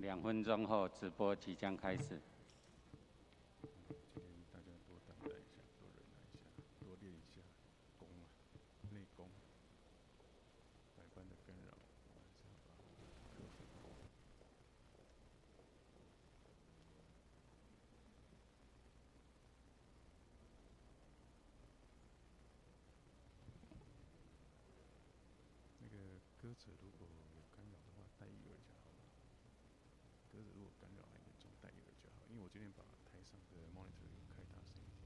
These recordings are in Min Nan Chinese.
2分鐘後，直播即將開始。今天大家多等待一下，多忍耐一下，多練一下功啊，內功。百般的干擾，我還是要把它克服。那個歌者如果有干擾的話，戴義耳就好了。歌者如果干擾很嚴重，戴義耳就好。因為我今天把台上的 monitor 開大聲一點，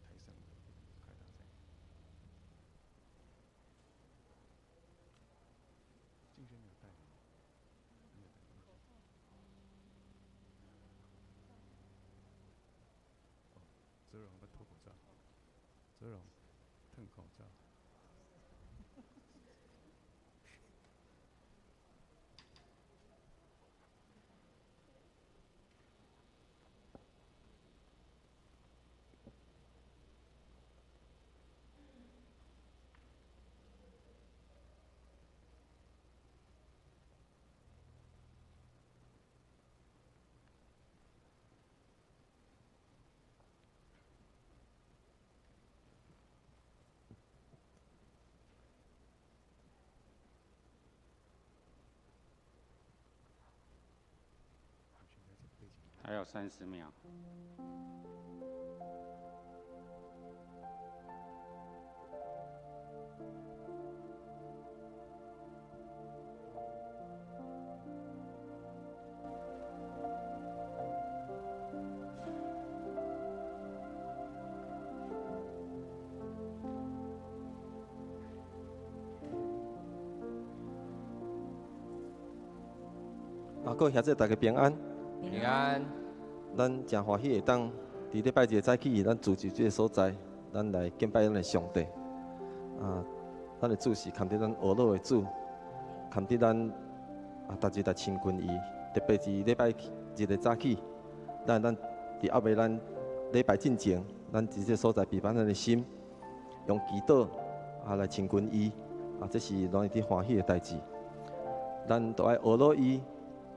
台上的開大聲。靜軒沒有戴嗎？沒有戴。哦，澤榮要脫口罩。澤榮，褪口罩。還有30秒。啊，各位兄弟，大家平安。平安。咱誠歡喜會當佇禮拜日早起，咱聚集這个所在，咱來敬拜咱的上帝。啊，咱的主是堪得咱呵咾的主，堪得咱啊，逐日來親近伊。特別是禮拜日的早起，咱佇後尾咱禮拜進前，咱佇這个所在備辦咱的心，用祈禱啊來親近伊。啊，這是讓伊歡喜的代誌。咱都愛呵咾伊，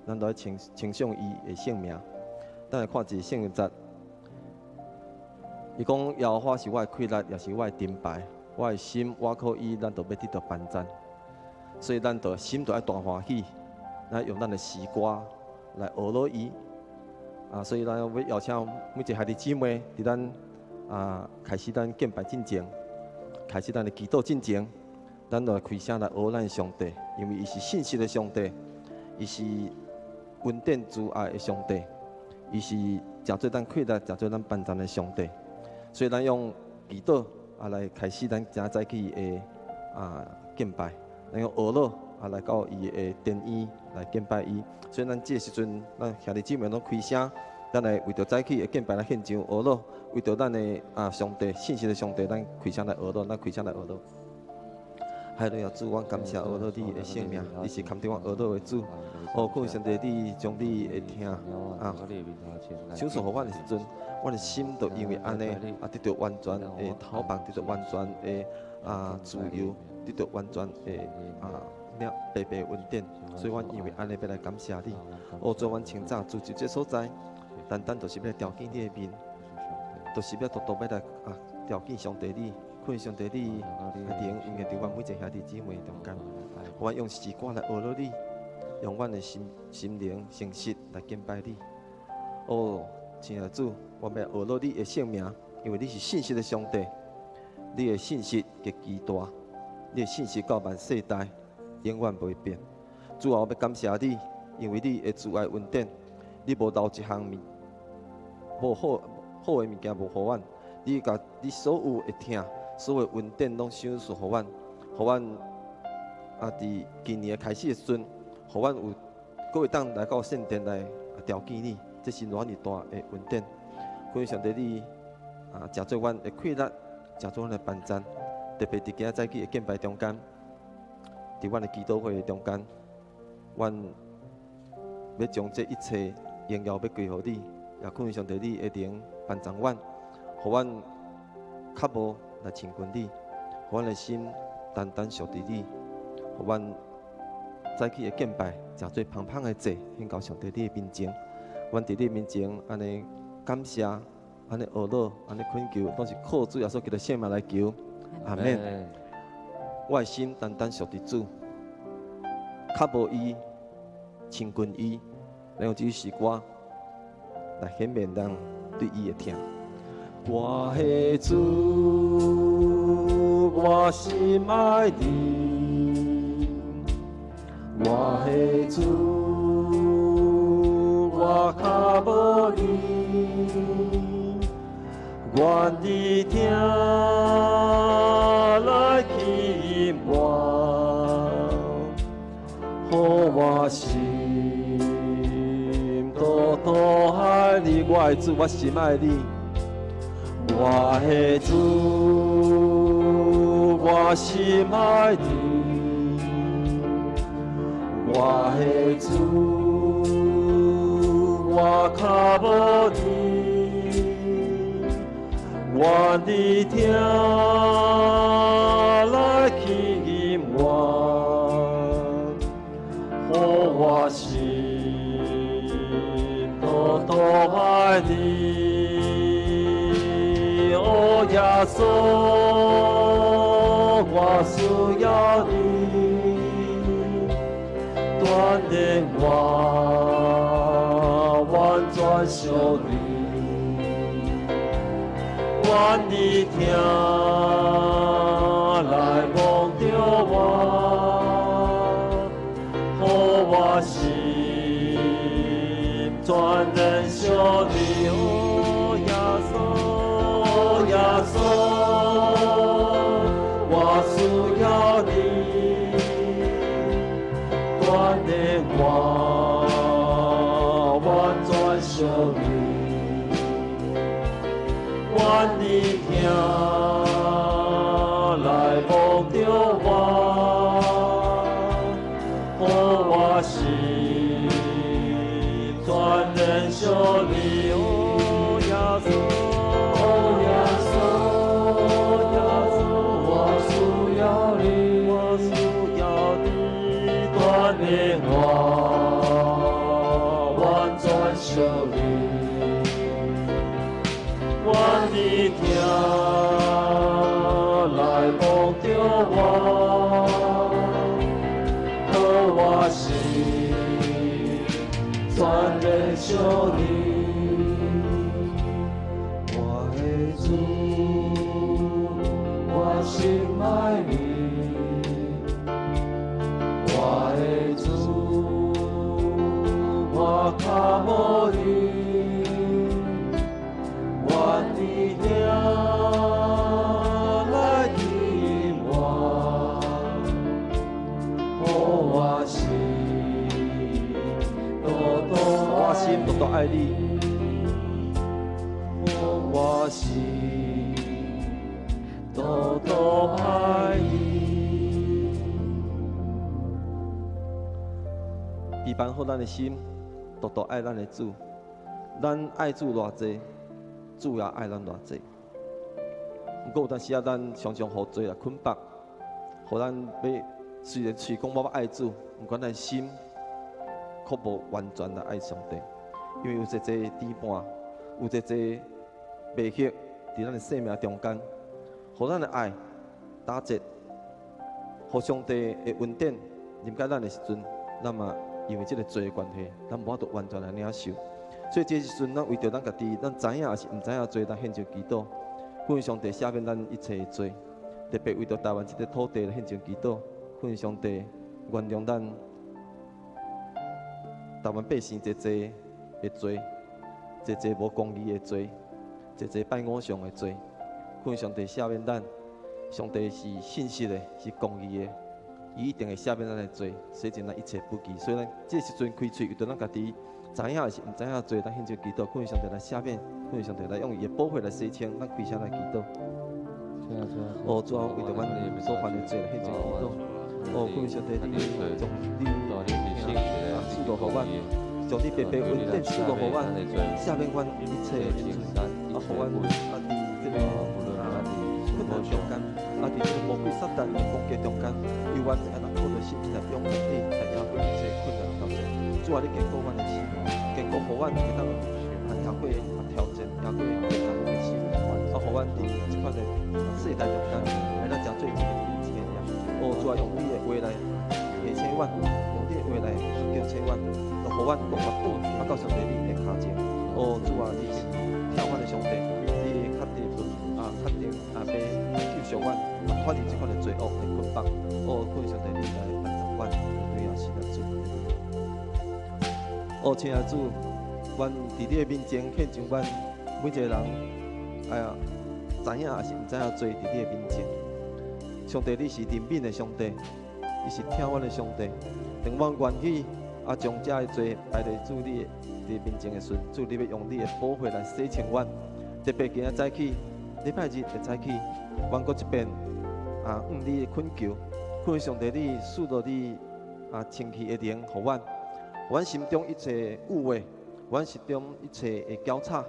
咱都愛稱稱頌伊的聖名。咱來看一个聖經節，伊講耶和華是我的氣力，也是我的盾牌，我的心倚靠伊，咱就欲得著幫贊。所以咱就心就愛大歡喜，咱用咱的詩歌來呵咾伊。啊，所以咱欲邀請每一个兄弟姊妹，佇咱啊開始咱敬拜進前，開始咱的祈禱進前，咱就來開聲來呵咾咱的上帝，因為伊是信實的上帝，伊是恩典慈愛的上帝。伊是誠做咱氣力、誠做咱幫贊的上帝，所以咱用祈禱啊來開始咱今早起的啊敬拜，咱用呵咾啊來到伊的殿院來敬拜伊。所以咱這个時陣，咱兄弟姊妹攏開聲，咱來為著早起的敬拜來獻上呵咾，為著咱的啊上帝信實的上帝，咱開聲來呵咾，咱開聲來呵咾。哈利路亞，主，阮感謝呵咾你的聖名，你是堪得阮呵咾的主。哦，感謝上帝，你將你的疼啊，賞賜予阮的時陣，阮的心就因為按呢啊，得著完全的透放，得著完全的啊自由，得著完全的啊白白恩典。所以，阮因為按呢欲來感謝你。哦，主，阮清早聚集這所在，單單就是欲來朝見你的面，就是欲獨獨欲來啊朝見上帝你。看上帝你的靈，應該佇阮每一个兄弟姊妹中間，予阮用詩歌來呵咾你，用阮的心心靈誠實來敬拜你。哦，親愛的主，我欲呵咾你的聖名，因為你是信實的上帝，你的信實極其大，你的信實到萬世代永遠袂變。主啊，我欲感謝你，因為你的慈愛恩典，你無留一項物，無好好的物件無予阮，你共你所有的疼，所有恩典攏賞賜予阮，予阮啊！佇今年的開始的時陣，予阮有閣會當來到聖殿來朝見你，這是偌爾大的恩典。感謝上帝你啊，誠做阮的氣力，誠做阮的幫贊。特別佇今仔早起的敬拜中間，佇阮的祈禱會的中間，阮欲將這一切榮耀欲歸予你，也感謝上帝你的靈幫贊阮，予阮較無來親近你，予阮的心單單屬佇你，予阮早起的敬拜，誠做芳芳的祭，獻到上帝你的面前。阮佇你面前按呢感謝，按呢呵咾，按呢懇求，攏是靠主耶穌基督聖名來求。阿門。我的心單單屬佇主，較無伊親近伊，來用這首詩歌來顯明咱對伊的疼。我的主，我心愛你。我的主，我較無你，願你疼來吸引我，予我心獨獨愛你。我的主，我心愛你。我的主，我心愛你。我的主，我較無你，願你疼來吸引我，予我心獨獨愛你。哦，耶穌，我需要你。鍛鍊我，完全屬你。願你疼來摸著我，予我心全然屬你。哦，耶穌，耶穌，我需要你。鍛鍊我，完全屬你。願你疼來摸著我，予我心全然屬你。哦，耶穌，耶穌，耶穌，我需要你，我需要你。鍛鍊我，完全屬你。願你疼來摸著我，予我心全然屬你。我的主，我心愛你。我的主，我較無你，願你疼來吸引我，予我心獨獨我心獨獨愛你，予我心獨獨愛你。彼辦好咱的心，獨獨愛咱的主。咱愛主偌濟，主也愛咱偌濟。毋過有當時啊，咱常常予罪來捆綁，予咱欲雖然喙講我愛主，毋過咱心卻無完全來愛上帝。因為有濟濟牽絆，有濟濟迷惑佇咱的生命中間，予咱的愛打折，予上帝的恩典臨到咱的時陣，咱嘛因為這个罪的關係，咱無法度完全來領受。所以這時陣，咱為著咱家己，咱知影抑是毋知影罪，咱獻上祈禱，懇求上帝赦免咱一切的罪。特別為著台灣這个土地來獻上祈禱，懇求上帝原諒咱台灣百姓濟濟的罪，濟濟無公義的罪，濟濟拜偶像的罪。懇求上帝赦免咱，上帝是信實的，是公義的。伊一定會赦免咱的罪，洗淨咱一切不義。所以咱這時陣開喙，為著咱家己知影抑是毋知影罪，咱獻上祈禱，懇求上帝來赦免，懇求上帝來用伊的寶血來洗清。咱開聲來祈禱。哦，主啊，為著阮所犯的罪來獻上祈禱。哦，懇求上帝，你將你啊賜落予阮，將你白白恩典賜落予阮，赦免阮一切的罪，啊，予阮啊佇這个啊困難中間，啊，佇這个魔鬼撒旦的攻擊中間，猶原會當靠著信心來仰望你，來贏過一切困難挑戰。主啊，你堅固阮的心，堅固予阮會當啊贏過啊挑戰，贏過困難的心，啊，予阮佇這款的世代中間，會當成做一個一個鹽。哦，主啊，用你的話來提醒阮，用你的話來叫醒阮，就予阮閣較倒啊到上帝你的跤前。哦，主啊，你是疼阮的上帝，你確定啊，確定啊，欲救贖阮，啊，脫離這款的罪惡的捆綁。哦，懇上帝你來幫助阮，對啊，是咱主。哦，親愛的主，阮佇你的面前獻上阮每一個人，哎呀，知影抑是毋知影罪佇你的面前。上帝，你是憐憫的上帝，你是疼阮的上帝。當阮願意啊，將這个罪擺佇主你的面前的時陣，主你欲用你的寶血來洗清阮。特別今仔早起，禮拜日的早起，阮閣這遍啊，向你的懇求，懇求上帝你賜予你啊清氣的靈，予阮，予阮心中一切污穢，阮心中一切的攪吵，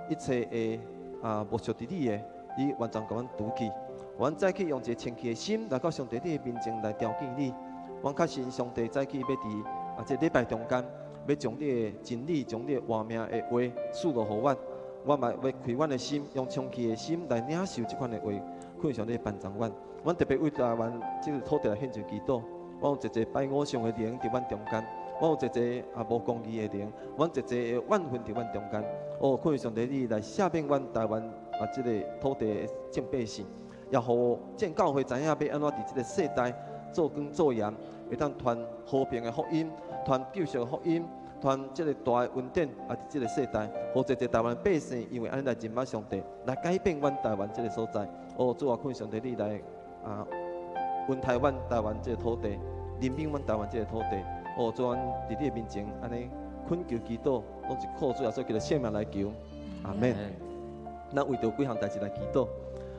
一切的啊無屬佇你的，你完全共阮除去。阮早起用一个清氣的心來到上帝你的面前來朝見你。阮確信上帝早起欲佇啊這禮拜中間，欲將你的真理、將你的活命的話賜落予阮。我嘛欲開阮的心，用清氣的心來領受這款的話，懇上帝幫助阮。阮特別為台灣這个土地來獻上祈禱。阮有濟濟拜偶像的靈佇阮中間，阮有濟濟啊無公義的靈，阮濟濟的怨恨佇阮中間。哦，懇上帝你來赦免阮台灣啊這个土地的眾百姓，也予眾教會知影欲按怎佇這个世代做光做鹽，會當傳和平的福音，傳救贖的福音，傳這个大的恩典啊！佇這个世代，予濟濟台灣百姓，因為按呢來認捌上帝，來改變阮台灣這个所在。哦，主啊，懇上帝你來啊，恩待阮台灣這个土地，憐憫阮台灣這个土地。哦，主啊，佇你的面前按呢懇求祈禱，攏是靠主耶穌基督聖名來求。阿門。咱為著幾項代誌來祈禱。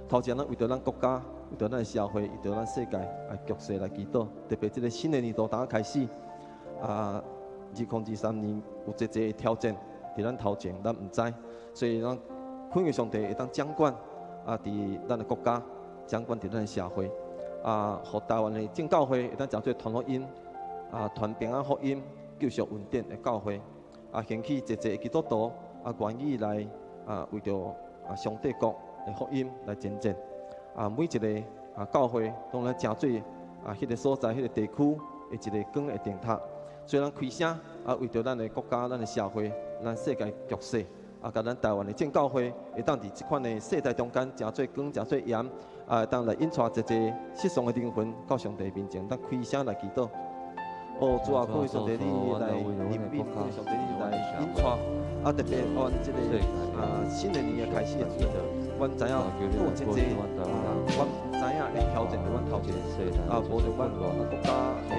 頭前，咱為著咱國家，為著咱的社會，為著咱世界啊局勢來祈禱。特別這个新的年度剛開始，啊，2023年有濟濟的挑戰佇咱頭前，咱毋知，所以咱懇求上帝會當掌管啊，佇咱的國家，掌管佇咱的社會，啊，予台灣的眾教會會當成做傳福音，啊，傳平安福音、救贖恩典的教會，啊，興起濟濟的基督徒，啊，願意來啊，為著啊上帝國的福音來前進，啊，每一个啊教會攏來成做啊，彼个所在、彼个地區的一个光的燈塔。所以咱開聲啊，為著咱的國家、咱的社會、咱世界局勢，啊，共咱台灣的眾教會，會當佇這款的世代中間，成做光、成做鹽，啊，會當來引帶濟濟失喪的靈魂到上帝面前。咱開聲來祈禱。哦，主啊，懇求上帝你來憐憫，懇求上帝你來引帶，啊，特別按這个啊新的年的開始的時陣，阮知影有真濟啊，阮毋知影的挑戰佇阮頭前，啊，無論阮國家的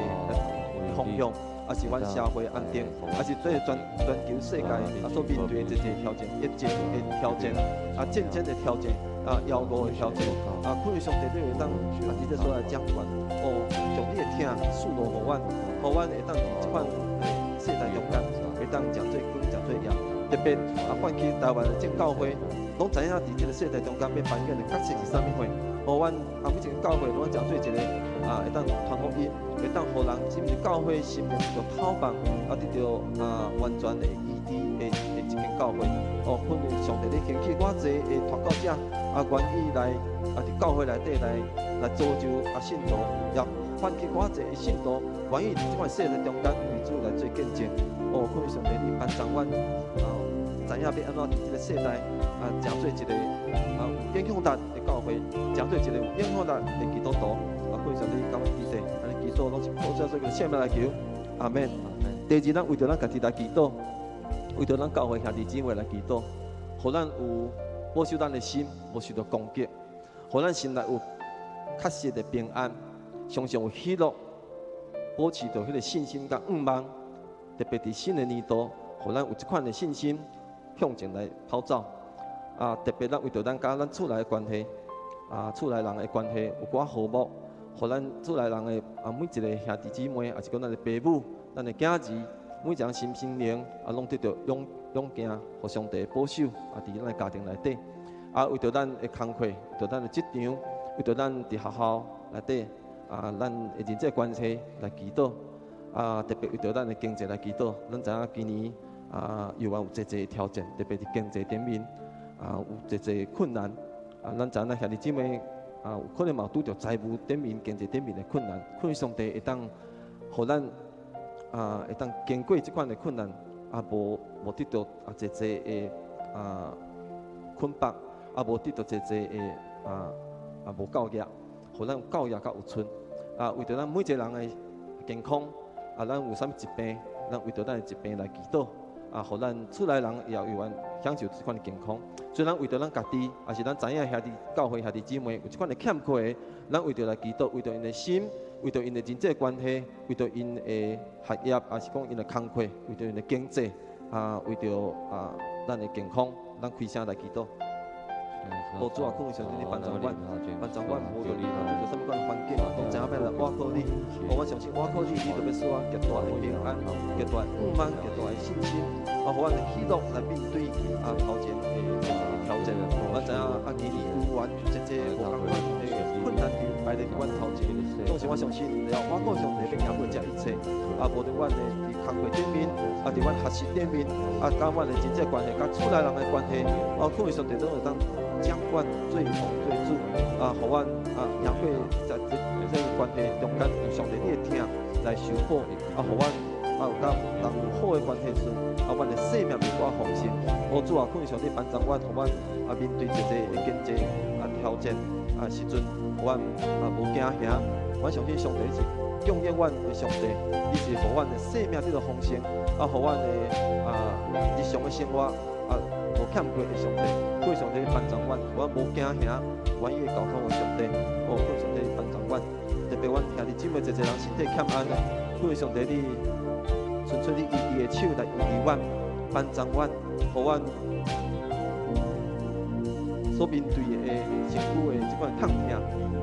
方向，抑是阮社會安定，抑是對全球世界啊所面對的這濟挑戰，疫情的挑戰，啊戰爭的挑戰，啊妖魔的挑戰，啊，懇求上帝你會當啊佇這所在掌管，哦，將你的疼賜落予阮，予阮會當佇這款世代中間，會當成做光，成做鹽。特別啊，喚起台灣的眾教會，攏知影佇這个世代中間欲扮演的角色是啥物貨。予阮啊，每一个教會攏成做一个啊，會當傳福音，會當予人進入教會心靈得著透放，啊，得著啊完全的醫治的的一間教會。哦，懇求上帝你興起偌濟的傳教者，啊，願意來啊，佇教會內底來來造就啊信徒，也喚起偌濟的信徒願意佇這款世代中間為主來做見證。哦，懇求上帝你幫助阮，啊，知影欲按怎佇這个世代啊，成做一个啊有影響力的教會，成做一個有影響力的基督徒。啊，懇求上帝共阮記得，按呢祈禱攏是靠主耶穌聖名來求，阿門。第二，咱為著咱家己來祈禱，為著咱教會兄弟姊妹來祈禱，予咱有保守咱的心，無受到攻擊，予咱心內有確實的平安，常常有喜樂，保持著彼个信心佮向望。特別佇新的年度，予咱有這款的信心向前來跑走。啊，特別咱為著咱佮咱厝內的關係，啊，厝內人的關係有寡和睦，予咱厝內人的啊每一个兄弟姊妹，抑是講咱的爸母、咱的囝兒，每一个人身心靈啊，攏得著勇勇健，予上帝保守啊，佇咱的家庭內底。啊，為著咱的工課，為著咱的職場，為著咱佇學校內底啊，咱的人際關係來祈禱啊，特別為著咱的經濟來祈禱。咱知影今年啊，猶原有濟濟挑戰，特別佇經濟頂面啊，有濟濟困難啊。咱知影咱兄弟姊妹啊，有可能嘛拄著財務頂面、經濟頂面的困難，可能上帝會當予咱啊，會當經過這款的困難，啊，無得著啊濟濟的啊捆綁，啊，無得著濟濟的啊無夠額，予咱有夠額佮有賰。啊，為著咱每一個人的健康，啊，咱有啥物疾病，咱為著咱的疾病來祈禱，啊，予咱厝內人也有緣享受這款的健康。所以咱為著咱家己，也是咱知影兄弟教會兄弟姊妹有這款的欠缺的，咱為著來祈禱，為著𪜶的心，為著𪜶的人際關係，為著𪜶的學業，抑是講𪜶的工課，為著𪜶的經濟，啊，為著啊咱的健康，咱開聲來祈禱。哦，主啊，感謝上帝你幫助阮，幫助阮，無論啊拄著啥物款環境，攏知影欲來倚靠你。哦，我相信倚靠你，你就欲賜阮極大的平安、極大的盼望、極大的信心，啊，予阮的喜樂來面對啊頭前的挑戰。我知影啊，今年有緣濟濟無仝款的困難佇擺佇阮頭前，總是我相信，了倚靠上帝欲行過這一切。啊，無論阮的佇工課頂面，啊，佇阮學習頂面，啊，佮阮的人際關係，佮厝內人的關係，啊，感謝上帝攏會當掌管做王做主，啊，予阮啊贏過在這個關係中間有上帝你的疼來修補，啊，予阮啊有佮人有好的關係時，啊，阮的生命袂掛豐盛。哦，主啊，感謝上帝幫助阮，予阮啊面對濟濟的經濟啊挑戰啊時陣，予阮啊無驚嚇。阮相信上帝是供應阮的上帝，你是予阮的生命得著豐盛，啊，予阮的啊日常的生活啊無欠缺的上帝。感謝上帝幫助阮，阮無驚嚇，願意交託予上帝。哦，感謝上帝幫助阮，特別阮兄弟姊妹濟濟人身體欠安的，感謝上帝你伸出你醫治的手來醫治阮，幫助阮，予阮所面對的身軀的這款痛疼，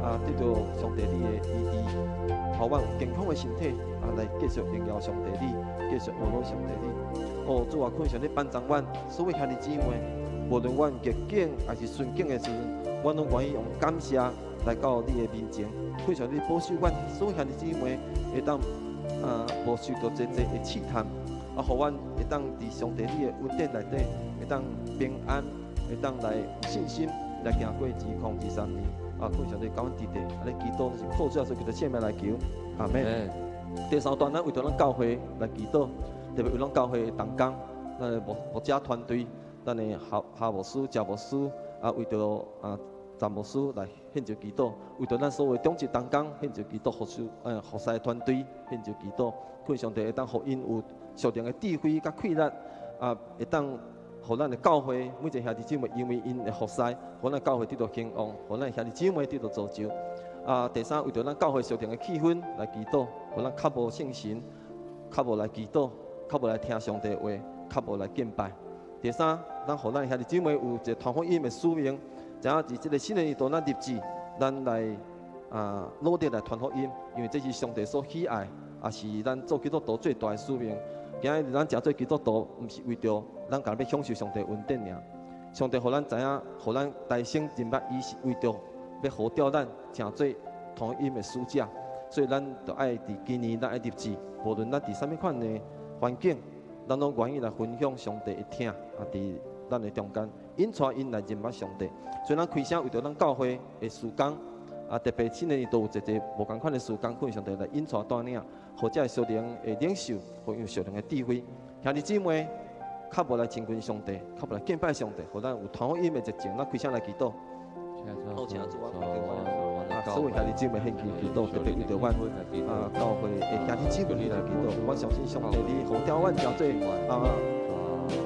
啊，得著上帝你的醫治，予阮有健康的身體，啊，來繼續榮耀上帝你，繼續學上帝你。哦，主啊，感謝你幫助阮所有兄弟姊妹，無論阮逆境抑是順境的時陣，阮攏願意用感謝來到你的面前。感謝你保守阮所有兄弟姊妹會當啊無受著濟濟的試探，啊，予阮會當佇上帝你的恩典內底會當平安，會當來有信心來行過2023年。啊，感謝上帝共阮弟弟，按呢祈禱是靠主耶穌基督聖名來求，阿門。第三段，咱為著咱教會來祈禱，特別為咱教會的同工，咱的牧者團隊，咱的校牧師、謝牧師，啊，為著啊詹牧師來獻上祈禱，為著咱所有長執同工獻上祈禱，服侍團隊獻上祈禱，懇上帝會當予𪜶有屬靈的智慧佮氣力，啊，會當予咱的教會每一個兄弟姊妹，因為𪜶的服侍，予咱教會得著興旺，予咱兄弟姊妹得著造就。啊，第三，為著咱教會屬靈的氣氛來祈禱，予咱較無聖神，較無來祈禱，較無來聽上帝話，較無來敬拜。第三，咱予咱兄弟姊妹有一個傳福音的使命，知影佇這個新的年度，咱立志，咱來啊努力來傳福音，因為這是上帝所喜愛，也是咱做基督徒最大的使命。今日咱成做基督徒，毋是為著咱干焦欲享受上帝恩典爾。上帝予咱知影，予咱重生認捌伊是為著欲呼召咱成做傳福音的使者，所以咱著愛佇今年，咱愛立志，無論咱佇啥物款的環境，咱攏願意來分享上帝的疼，啊，佇咱的中間，引帶𪜶來認捌上帝。所以咱開聲為著咱教會的事工，啊，特別新的年度有濟濟無仝款的事工，懇上帝來引帶帶領，予這屬靈的領袖，予𪜶有屬靈的智慧。兄弟姊妹，較無來親近上帝，較無來敬拜上帝，予咱有傳福音的熱情，咱開聲來祈禱。好，請主啊，所有兄弟姊妹獻上祈禱，特別為著阮啊教會的兄弟姊妹來祈禱。我相信上帝你呼召阮成做啊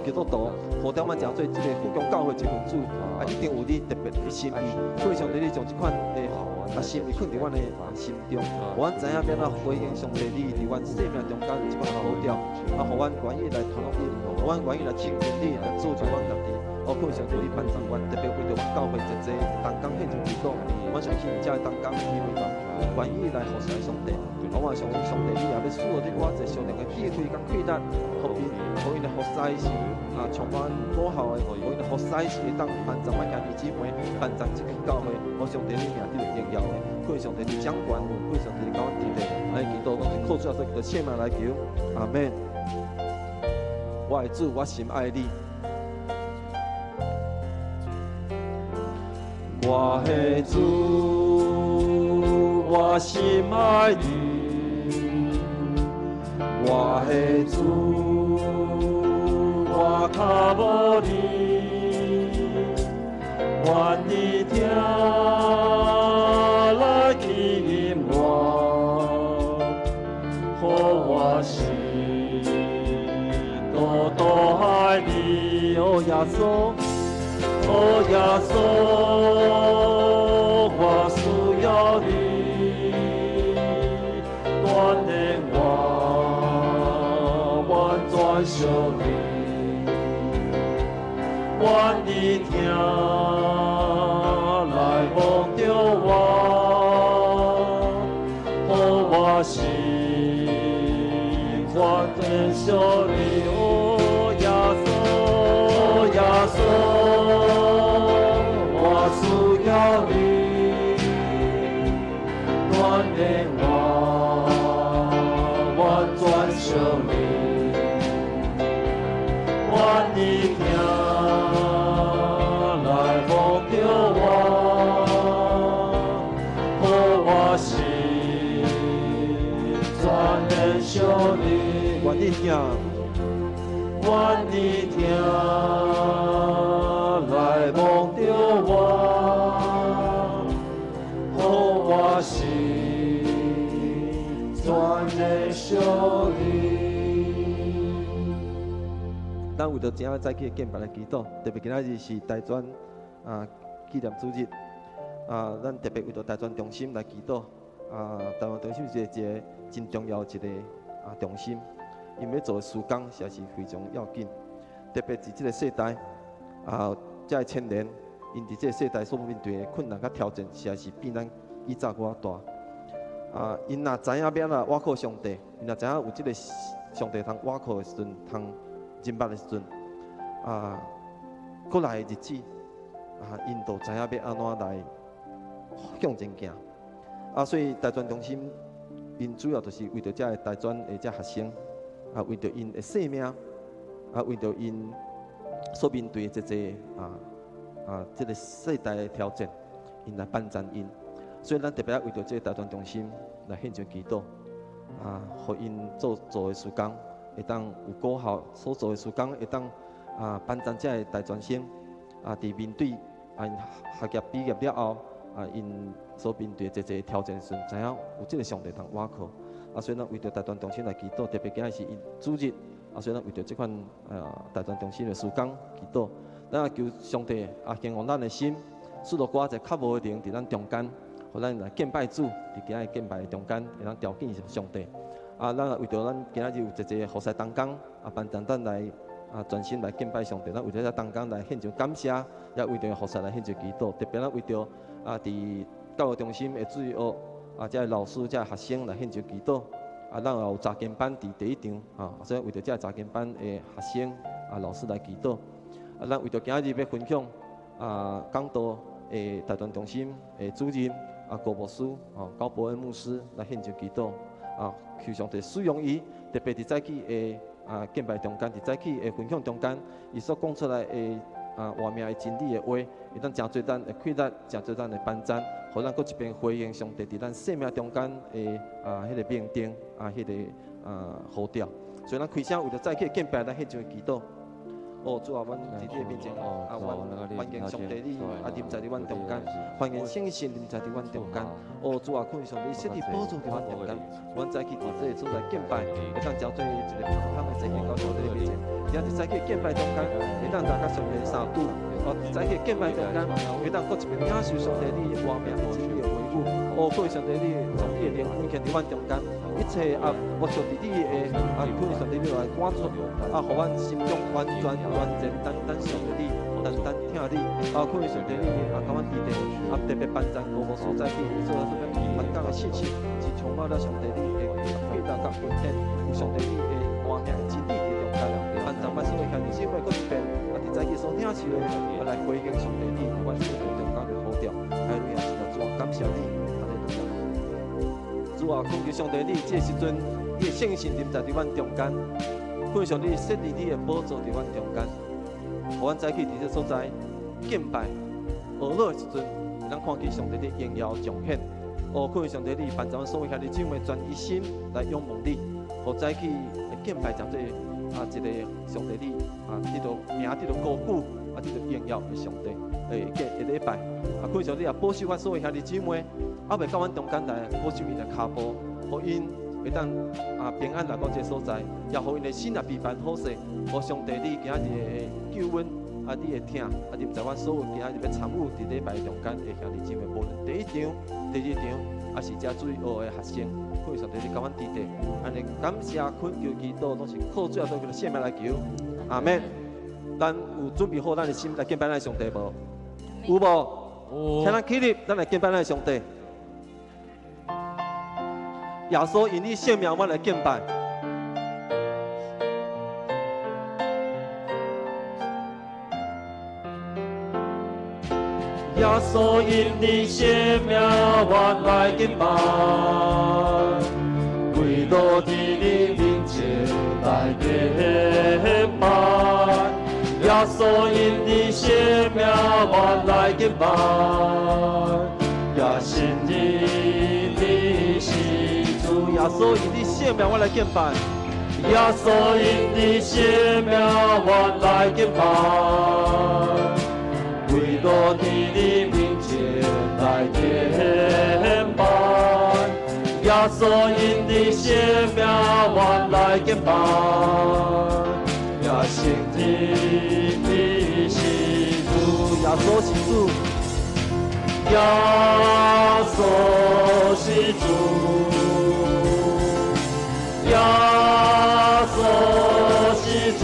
基督徒，呼召阮成做這個富強教會一份子，啊，一定有你特別的心意。所以上帝你將這款的啊心意囥佇阮的心中，予阮知影欲按怎回應上帝你佇阮生命中間這款呼召，啊，予阮願意來傳福音，予阮願意來親近你，來造就阮家己。哦，懇上帝你幫助阮，特別為著阮教會濟濟同工獻上祈禱，我相信這個同工因為願意來服侍上帝，我相信上帝你也欲賜予我一個屬靈的智慧佮氣力，予𪜶的服服侍是充滿果效的，予𪜶的服侍是會當幫助阮兄弟姊妹，幫助這間教會，予上帝你名得著榮耀的。感謝上帝你掌權，感謝上帝你佮阮佇咧，按呢祈禱攏是靠主耶穌基督聖名來求，阿門。我的主，我深愛你。我的主，我深愛你。我的主，我跤無你，願你疼來吸引我，予我心獨獨愛你，哦耶穌，哦耶穌，我需要你，鍛鍊我，完全屬你，願你疼來摸著我，予我心完全屬你，哦耶穌，耶穌，我需要你，鍛鍊我，完全屬你，願你疼來摸著我，予我心全然屬你，願你疼，願你疼來摸著我，予我心全然屬你。咱為著今仔早起的敬拜來祈禱，特別今仔日是大專紀念主日，咱特別為著大專中心來祈禱。大專中心是一個真重要的一個中心，𪜶欲做的事工實在是非常要緊。特別是這個世代，這个青年，𪜶佇這個世代所面對的困難佮挑戰，實在是比咱以早閣較大。𪜶若知影欲按怎倚靠上帝，𪜶若知影有這個上帝通倚靠的時陣，通認捌的時陣，過來的日子，𪜶就知影欲按怎來向前行。所以大專中心，𪜶主要就是為著這个大專的這學生，為著𪜶的生命，為著𪜶所面對的這濟這個世代的挑戰，𪜶來幫助𪜶。所以咱特別愛為著這個大專中心來獻上祈禱，予𪜶做做的事工會當有果效，所做的事工會當幫助這个大專生，佇面對𪜶學業畢業了後，𪜶所面對的濟濟挑戰時陣，知影有這个上帝通倚靠。所以咱為著大專中心來祈禱，特別今日是𪜶主日，所以咱為著這款大專中心的事工祈禱，咱也求上帝興旺咱的心，賜予我一個較無的靈佇咱中間，予咱來敬拜主，佇今日敬拜的中間，會當朝見上帝。咱也為著咱今仔日有濟濟服侍同工，幫助咱來全心來敬拜上帝。咱為著這同工來獻上感謝，也為著服侍來獻上祈禱。特別咱為著佇教育中心的主日學這个老師、這个學生來獻上祈禱。咱也有查經班佇第一場，所以為著這个查經班的學生老師來祈禱。咱為著今仔日欲分享講道的大專中心的主任高牧師高伯恩牧師來獻上祈禱。求上帝使用伊，特別佇早起的敬拜中間，佇早起的分享中間，伊所講出來的活命的真理的話，會當誠濟咱的氣力，誠濟咱的幫贊，予咱閣一遍回應上帝佇咱生命中間的彼个命定彼个呼召。所以咱開聲為著早起的敬拜，咱獻上祈禱。哦，主啊，阮佇你的面前，阮歡迎上帝你臨在佇阮中間，歡迎聖神臨在佇阮中間。哦，主啊，懇求上帝設立寶座佇阮中間，阮早起佇這个所在敬拜，會當成做一个普通的祭獻到上帝的面前。今日早起敬拜中間，會當大家上帝三拄。哦，早起敬拜中間，會當閣一遍領受上帝你活命的真理的話語。哦，懇求上帝你將你的靈運行佇阮中間，一切無屬佇你的懇求上帝你來趕出，予阮心中完全完全單單上帝你，單單聽你。懇求上帝你共阮佇咧，特別幫贊高牧師早起做啥物演講的信息，是充滿了上帝你的氣力佮恩典，有上帝你的活命的真理佇中間，幫助送阮所有兄弟姊妹閣一遍，啊，伫早起所領受的，啊，來回應上帝你，予阮生命中間的呼召，哈利路亞，是的，主啊，感謝你，哈利路亞。主啊，懇求上帝你，這个時陣，你的聖神臨在佇阮中間，懇求上帝設立你的寶座佇阮中間，予阮早起佇這所在敬拜、學樂的時陣，會當看見上帝的榮耀彰顯。哦，懇求上帝你，幫助阮所有兄弟姊妹全一心來仰望你，予早起來敬拜這啊，一個上帝你啊，得到名得到高舉，啊，得到榮耀的上帝，會過一禮拜。啊，懇求上帝也保守阮所有兄弟姊妹，猶未到阮中間來，保守𪜶的跤步，予𪜶會當啊平安來到這個所在，也予𪜶的心也備辦好勢，予上帝你今仔日的救恩，啊，你的疼，啊，臨在阮所有今仔日欲參與佇禮拜中間的兄弟姊妹，無論第一場、第二場，抑是遮主日學的學生，懇求上帝你共阮佇咧，按呢感謝懇求祈禱，攏是靠主耶穌基督聖名來求，阿門。咱有準備好咱的心來敬拜咱的上帝無？有無？請咱起立，咱來敬拜咱的上帝。耶穌因你聖名，我來敬拜。耶穌因你聖名，我來敬拜，跪落佇你面前來敬拜。耶穌因你聖名，我來敬拜，也承認你是主。耶穌因你聖名，我來敬拜。耶穌因你聖名，我來敬拜。跪落佇你面前來敬拜，耶穌因你聖名，我來敬拜，也承認你是主，耶穌是主，耶穌是主，耶穌是主。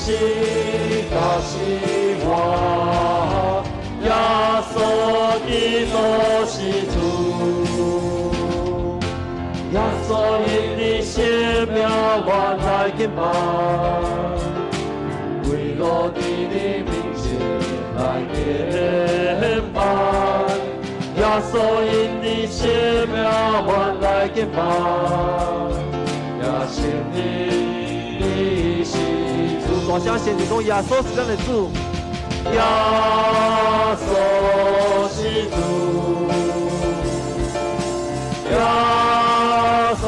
是甲死活，耶穌基督是主。耶穌因你聖名，我來敬拜，跪落佇你面前來敬拜。耶穌因你聖名，我來敬拜，也承認你是主。大聲宣言講，耶穌是咱的主，耶穌是主，耶穌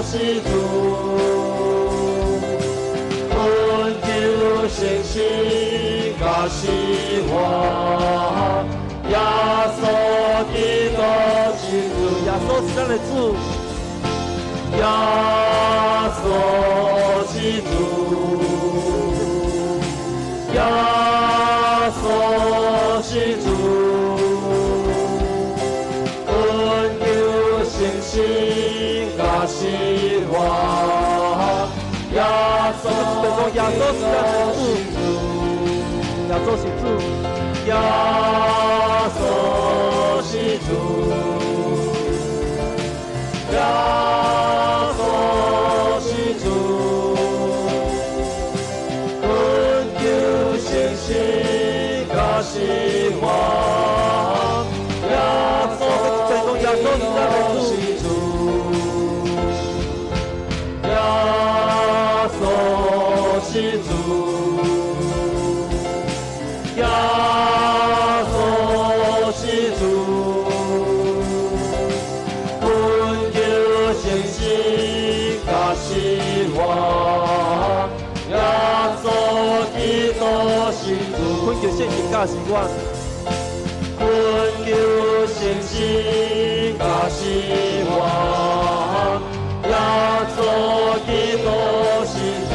是主，恳求聖神加死活，耶穌基督是主，耶穌是咱的主，耶穌是主。耶穌是主，恳求聖神加死活。耶穌耶穌是咱的主，耶穌是主，耶穌是主，耶穌是主。是我，耶穌是主，耶穌是主，耶穌是主，懇求聖神加死活，耶穌基督是主。懇求聖神教示我，懇求聖神教示我，耶穌基督是主，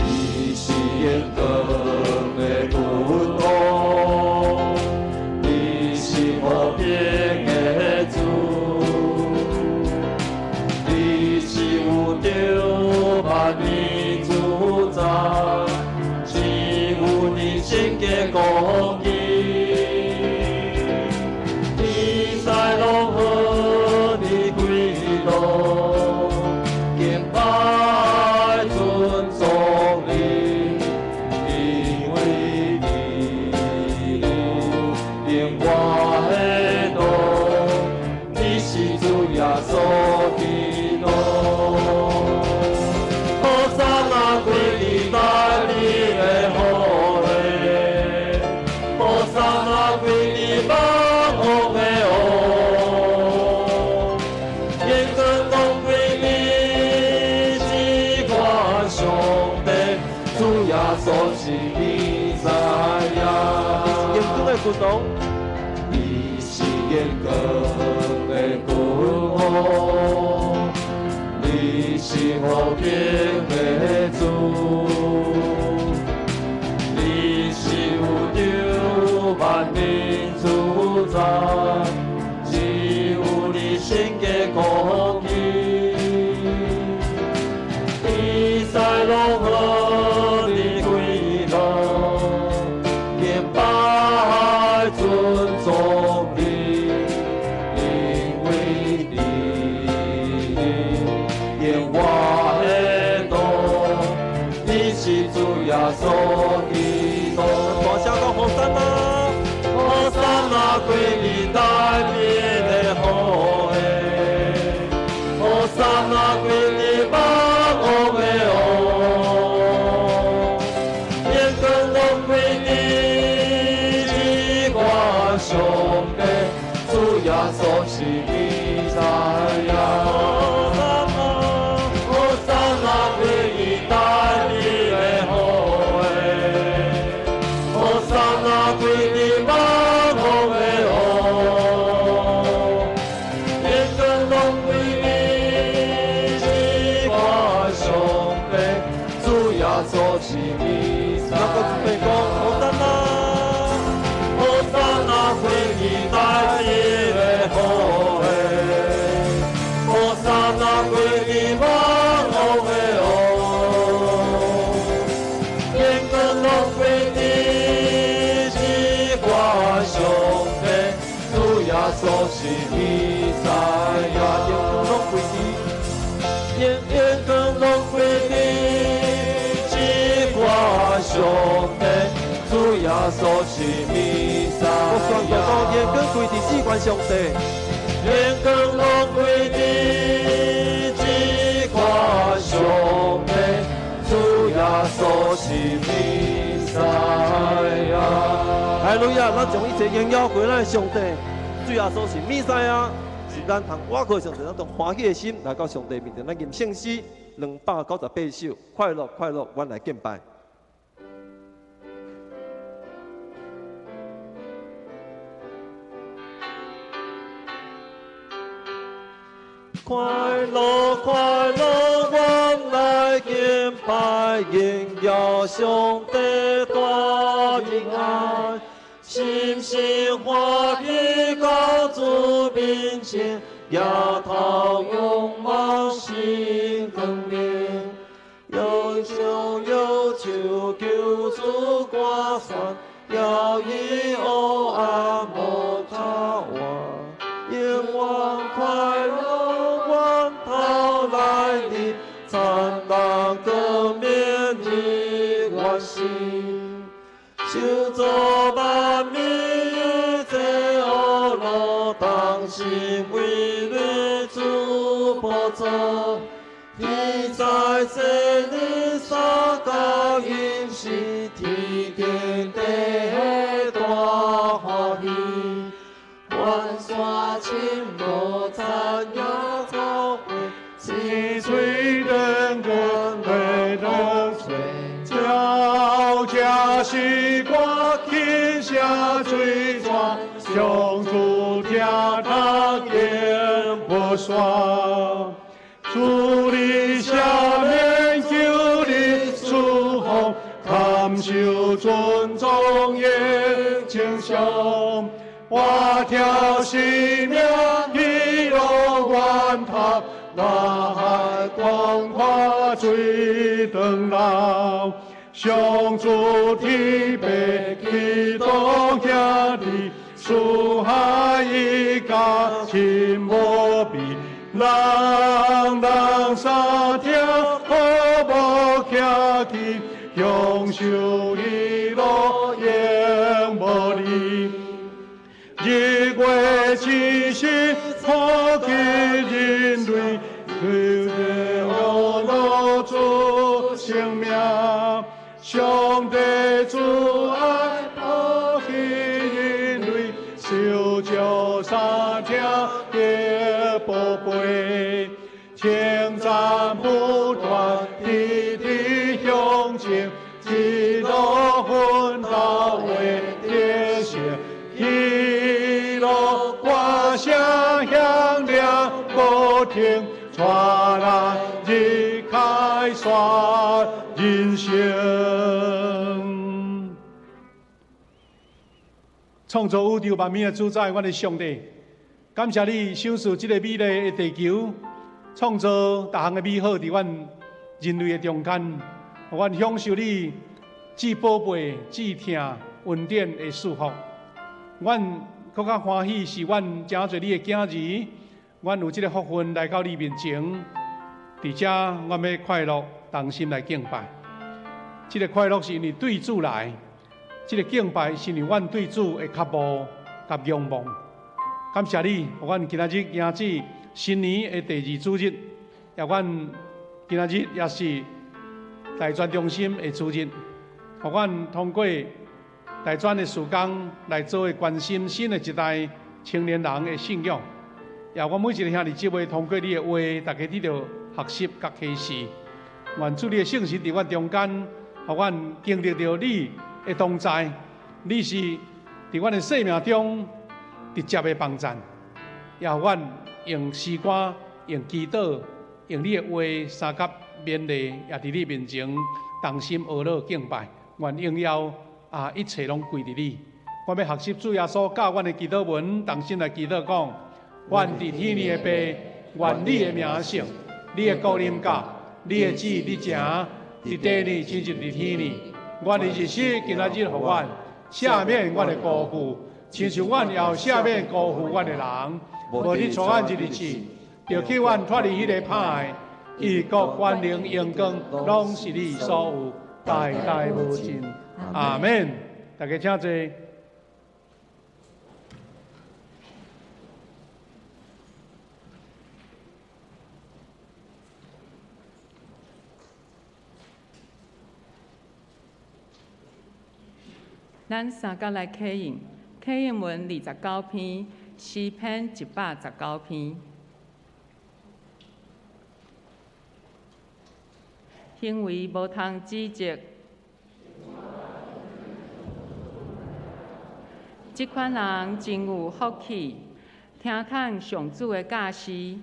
伊是永恆的君王，伊是和平的主，伊是有著萬民主宰。聖潔公義，天使攏予你跪荣光的君王，你是和平的主，你是有着万民主宰，只有你圣洁公义，比赛拢予你归落，敬拜尊崇你，因为你永活的道，你是主耶稣基督。大声讲和散那，和散那归你内面的好的，和散那归你万王的王，荣光拢归你至高上帝，主耶稣是弥赛亚。和散那归你内面的好的，和散那归你万王的王，荣光拢归你至高上帝，主耶稣是弥赛咱阁一遍亚。讲和散那，和散那归你内面的好的，和散那归你万王的王，荣光拢归你至高上帝，主耶稣是弥赛亚。荣光拢归你，荣光拢归你至高上帝，主耶稣是弥赛我宣告亚。讲荣光归伫至悬上帝，荣光拢归你至高上帝，主耶稣是弥赛亚。哈利路亚！咱将一切荣耀归咱的上帝，主耶稣是弥赛亚，是咱通倚靠上帝，咱用欢喜的心来到上帝面前，咱吟圣诗298首，快乐快乐，阮来敬拜。快乐快乐，阮来敬拜，荣耀上帝大恩爱，心心欢喜到主面前，抬头仰望新光明，摇手摇手求主歌颂，摇伊黑暗无脚活，永远快乐源头来日，灿烂光明日月时，手作万民这恶路，同心为你主宝座，天在这日三高音是天顶地大欢喜。万山青无残影草花，水水灯光的灯水，鸟家西瓜天下水泉，上主听他言不爽。主你下面求你祝福，堪受尊重也称颂。我跳生命喜乐源头，大海广阔水长流。上主天父基督兄弟，四海一家亲无比，人人三听好无客气，享受喜乐永无离。日月星星普及人类，求荣耀主生命。上帝慈爱普及人类，受教三听得宝贝，称赞不断，天天向前，一路奋斗为得胜。喜乐源歌声响亮无停，带咱日开刷人生。创造宇宙万物的主宰，阮的上帝，感谢你赏赐这个美丽的地球，创造逐项的美好伫阮人类的中间，予阮享受你至宝贝、至疼恩典的祝福。阮阁较欢喜是阮成做你的囝儿，阮有这个福分来到你面前，伫遮阮欲快乐同心来敬拜。这个快乐是因为对主来，这个敬拜是因为阮对主的渴慕佮仰望。感谢你，予阮今仔日迎接新年的第二主日，也阮今仔日也是大专中心的主日，予阮通过大专的事工来做伙关心新的一代青年人的信仰，也阮每一个兄弟姊妹通过你的话，大家得著学习佮启示。愿主你的圣神伫阮中间，予阮经历著你的同在，你是伫阮的生命中直接的帮助，也予阮用诗歌、用祈祷、用你的话相佮勉励，也伫你面前同心学乐敬拜。愿荣耀一切拢归伫你。我欲学习主耶稣教阮的祈祷文，同心来祈祷讲：阮伫天里的父，愿你的名圣，你的国临到，你的旨意行，伫地里亲像伫天里。阮的日食今仔日予阮，赦免阮的辜负，亲像阮也有赦免辜负阮的人。无你带阮入去试，著救阮脱离彼个歹的。伊国权能荣光，拢是你所有，代代无尽。阿们。大家请坐。咱三角来启应，启应文29篇，诗篇119篇。行为无通指责，这款人真有福气，听趁上主的教示。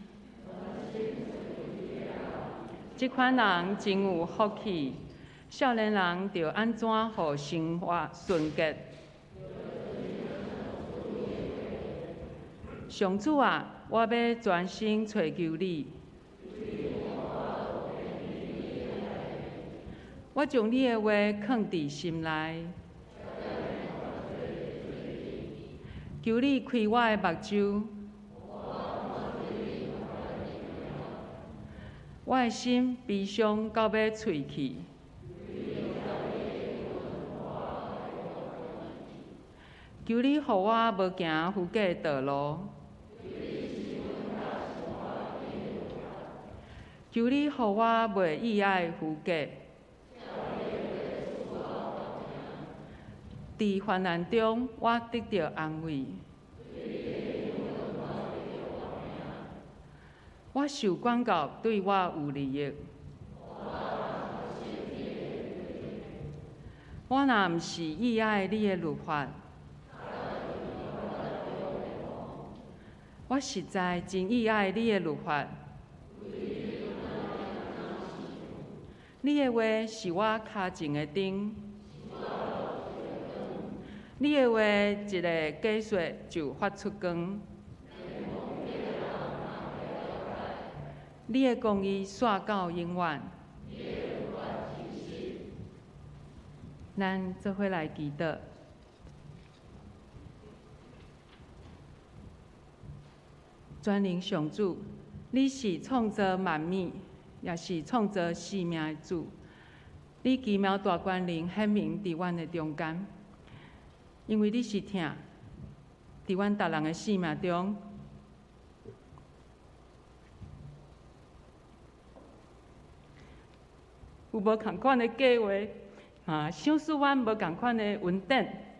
这款人真有福气，少年人著按怎予生活纯洁？上主啊，我欲专心揣求你。我将你的话藏伫心内，求你开我的目睭，我的心悲伤到欲碎去。求你予我无行虚假的道路，求你予我袂意爱虚假。伫患难中，我得著安慰。我受管教对我有利益。我若毋是意爱你的律法，我实在真意爱你的律法。你的话是我跤前的灯。你的话一个解说就发出光。你的公义煞到永远。咱做伙来祈祷。全能上主，你是创造万物，也是创造生命的主。你奇妙大权能显明伫阮的中间，因为你是疼，伫阮逐人的生命中，有无仝款的计划，啊，赏赐阮无仝款的恩典，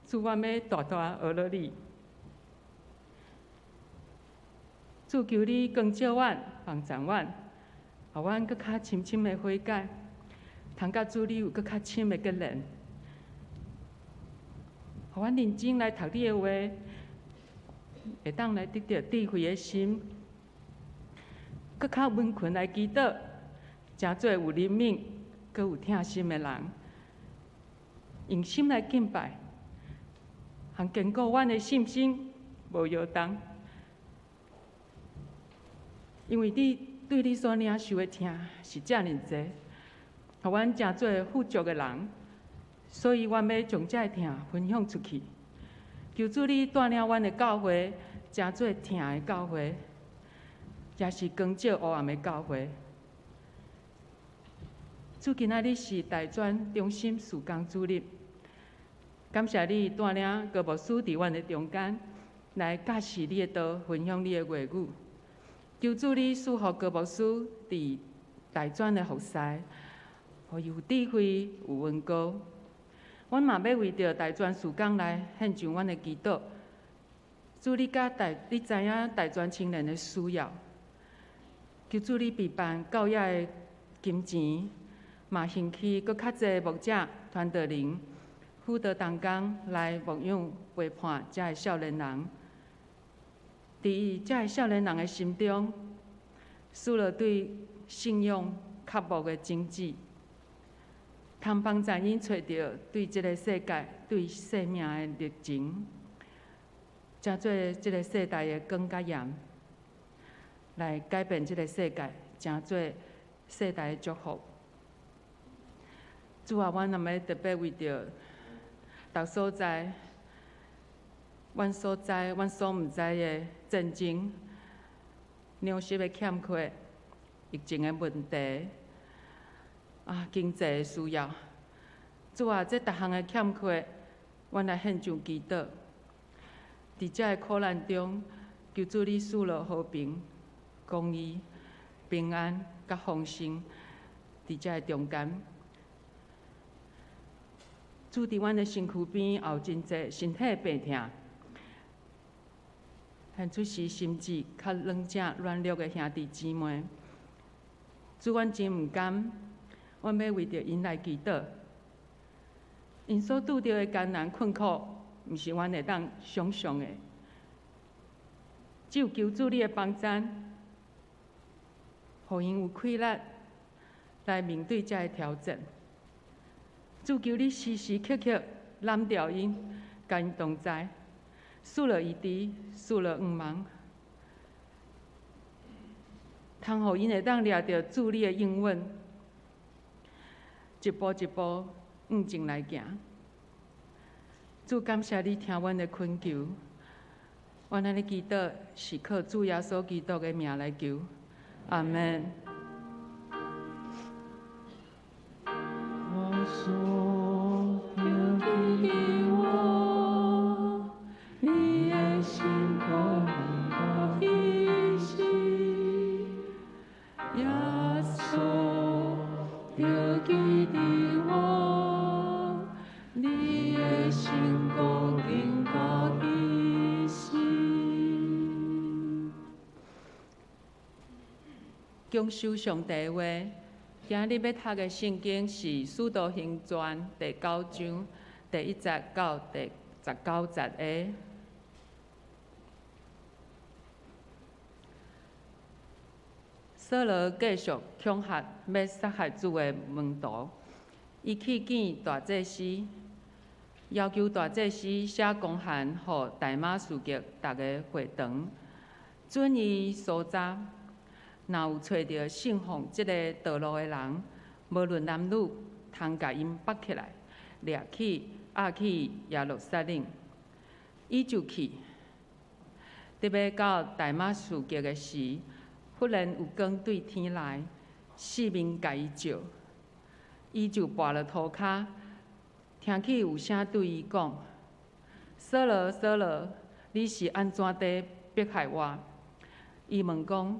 主，阮欲大大学落你。主，求你光照阮，帮助阮，予阮阁较深深的悔改，通佮主你有阁较深的结连，予阮认真来读你的话，會當來得著智慧的心，閣較溫勤來祈禱，成做有靈敏、閣有疼心的人，用心來敬拜，通堅固阮的信心，無搖動。因為你對你所領受的疼是遮爾濟，予阮成做富足的人，所以阮欲將這个疼分享出去。求主你帶領阮的教會，成做疼的教會，也是光照黑暗的教會。主今仔日是大專中心事工主日，感謝你帶領高牧師佇阮的中間來教示你的道，分享你的話語。求主你賜予高牧師佇大專的服侍，予伊有智慧、有恩膏。阮嘛欲為著大專事工來獻上阮的祈禱。主你佮大，你知影大專青年的需要，求主你備辦教育的金錢，嘛興起閣較濟牧者、傳道人、輔導同工來牧養陪伴遮个少年人。佇遮个少年人的心中，賜予對信仰渴慕的種子，通幫助𪜶揣著對這个世界、對生命的熱情，成做這个世代的光佮鹽，來改變這个世界，成做世代的祝福。主啊，阮若欲特別為著逐所在，阮所知、阮所毋知的戰爭、糧食的欠缺、疫情的問題、經濟的需要，主啊，這逐項的欠缺，阮來獻上祈禱。佇這个苦難中，求主你賜予和平、公義、平安、佮豐盛，佇這个中間。主佇阮的身軀邊也有真濟身體的病痛。現出時心智較軟正軟弱的兄弟姊妹，主阮真毋甘，阮欲為著𪜶來祈禱。𪜶所拄著的艱難困苦，毋是阮會當想像的。只有求主你的幫贊，予𪜶有氣力來面對這个挑戰。主求你時時刻刻攬牢𪜶，佮𪜶同在。賜予醫治，賜予向望，通予𪜶會當掠著主你的應允，一步一步向前來行。主感謝你聽阮的懇求，阮按呢祈禱是靠主耶穌基督的名來求，阿們。享受上帝的話，今日欲讀的聖經是《使徒行傳》第九章第一節到第十九節的。掃羅繼續恐嚇欲殺害主的門徒，伊去見大祭司，要求大祭司寫公函予大馬士革逐个會堂，准伊搜查。若有揣著信奉這个道路的人，無論男女，通共𪜶縛起來，掠去押去耶路撒冷。伊就去，佇欲到大馬士革的時，忽然有光對天來，四面共伊照，伊就跋落塗跤，聽起有聲對伊講：掃羅，掃羅，你是按怎佇迫害我？伊問講：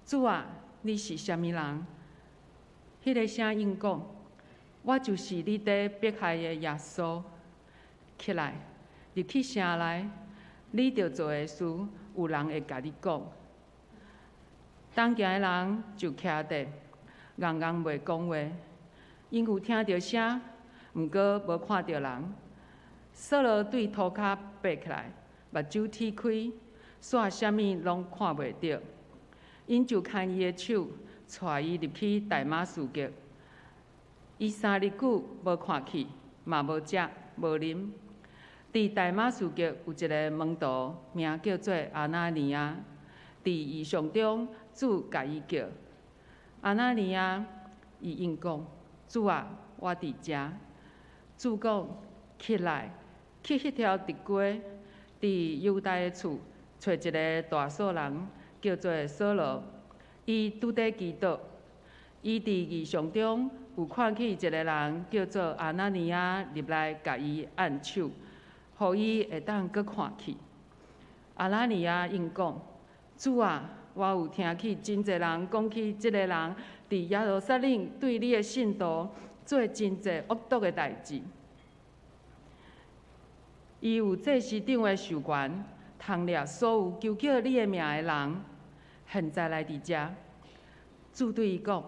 主啊，你是啥物人？彼个聲應講：我就是你佇迫害的耶穌。起來，入去城內，你著做的事，有人會共你講。同行的人就徛佇，愣愣袂講話，𪜶有聽著聲，毋過無看著人。掃羅對塗跤爬起來，目睭鐵開，煞啥物拢看袂著。𪜶就牵伊的手，带伊入去大马士革。伊3日久无看去，嘛无食无啉。伫大马士革有一个门徒，名叫做亚拿尼亚。伫异象中，主共伊叫亚拿尼亚，伊应讲：主啊，我伫遮。主讲：起来，去彼条直街，伫犹大的厝，揣一个大数人，叫做扫罗。伊拄咧祈祷，伊伫异象中有看见一个人叫做亚拿尼亚入来，共伊按手，予伊会当阁看去。亚拿尼亚应讲：主啊，我有听见真济人讲起这个人伫耶路撒冷对你的信徒做真济恶毒的代志。伊有祭司长的授权，通掠所有求叫你的名的人。现在来伫遮，主对伊讲：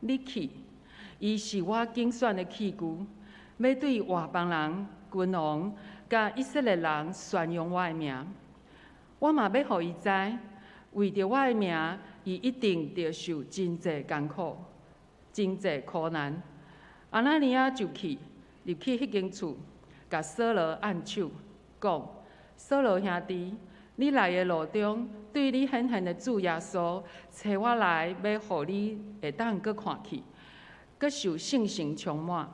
你去，伊是我拣选的器具，欲对外邦人、君王、佮以色列人宣扬我的名。我嘛欲予伊知，为著我的名，伊一定著受真济艰苦、真济苦难。亚拿尼亚就去入去彼间厝，共扫罗按手，讲：扫罗兄弟，你来的路中，对你显现的主耶稣，差我来，欲予你会当阁看去，阁受圣神充满。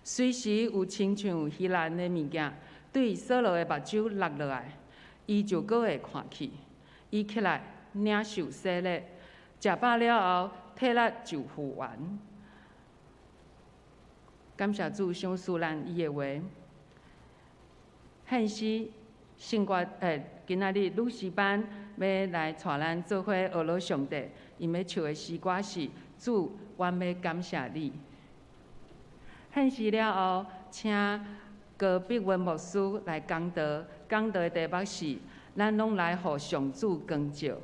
随时有亲像鱼篮的物件对扫罗的目睭落落来，伊就阁会看去。伊起来领受洗礼，食饱了后，体力就复原。感谢主赏赐咱伊的话。献诗圣歌，今仔日女诗班欲来带咱做伙学罗上帝，𪜶欲唱的诗歌是《主，阮欲感谢你》。献诗了后，请高碧云牧师来讲道，讲道的题目是：咱拢来予上主光照。主。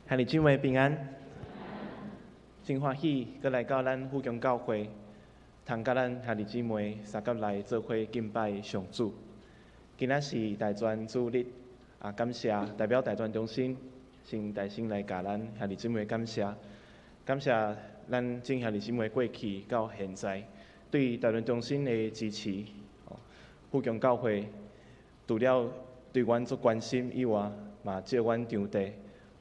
兄弟姊妹平安，真歡喜，閣來到咱富強教會，通佮咱兄弟姊妹相佮來做伙敬拜上主。今仔是大專主日，啊，感謝代表大專中心，先代先來共咱兄弟姊妹感謝，感謝咱眾兄弟姊妹過去到現在對大專中心的支持。富強教會除了對阮足關心以外，嘛借阮場地，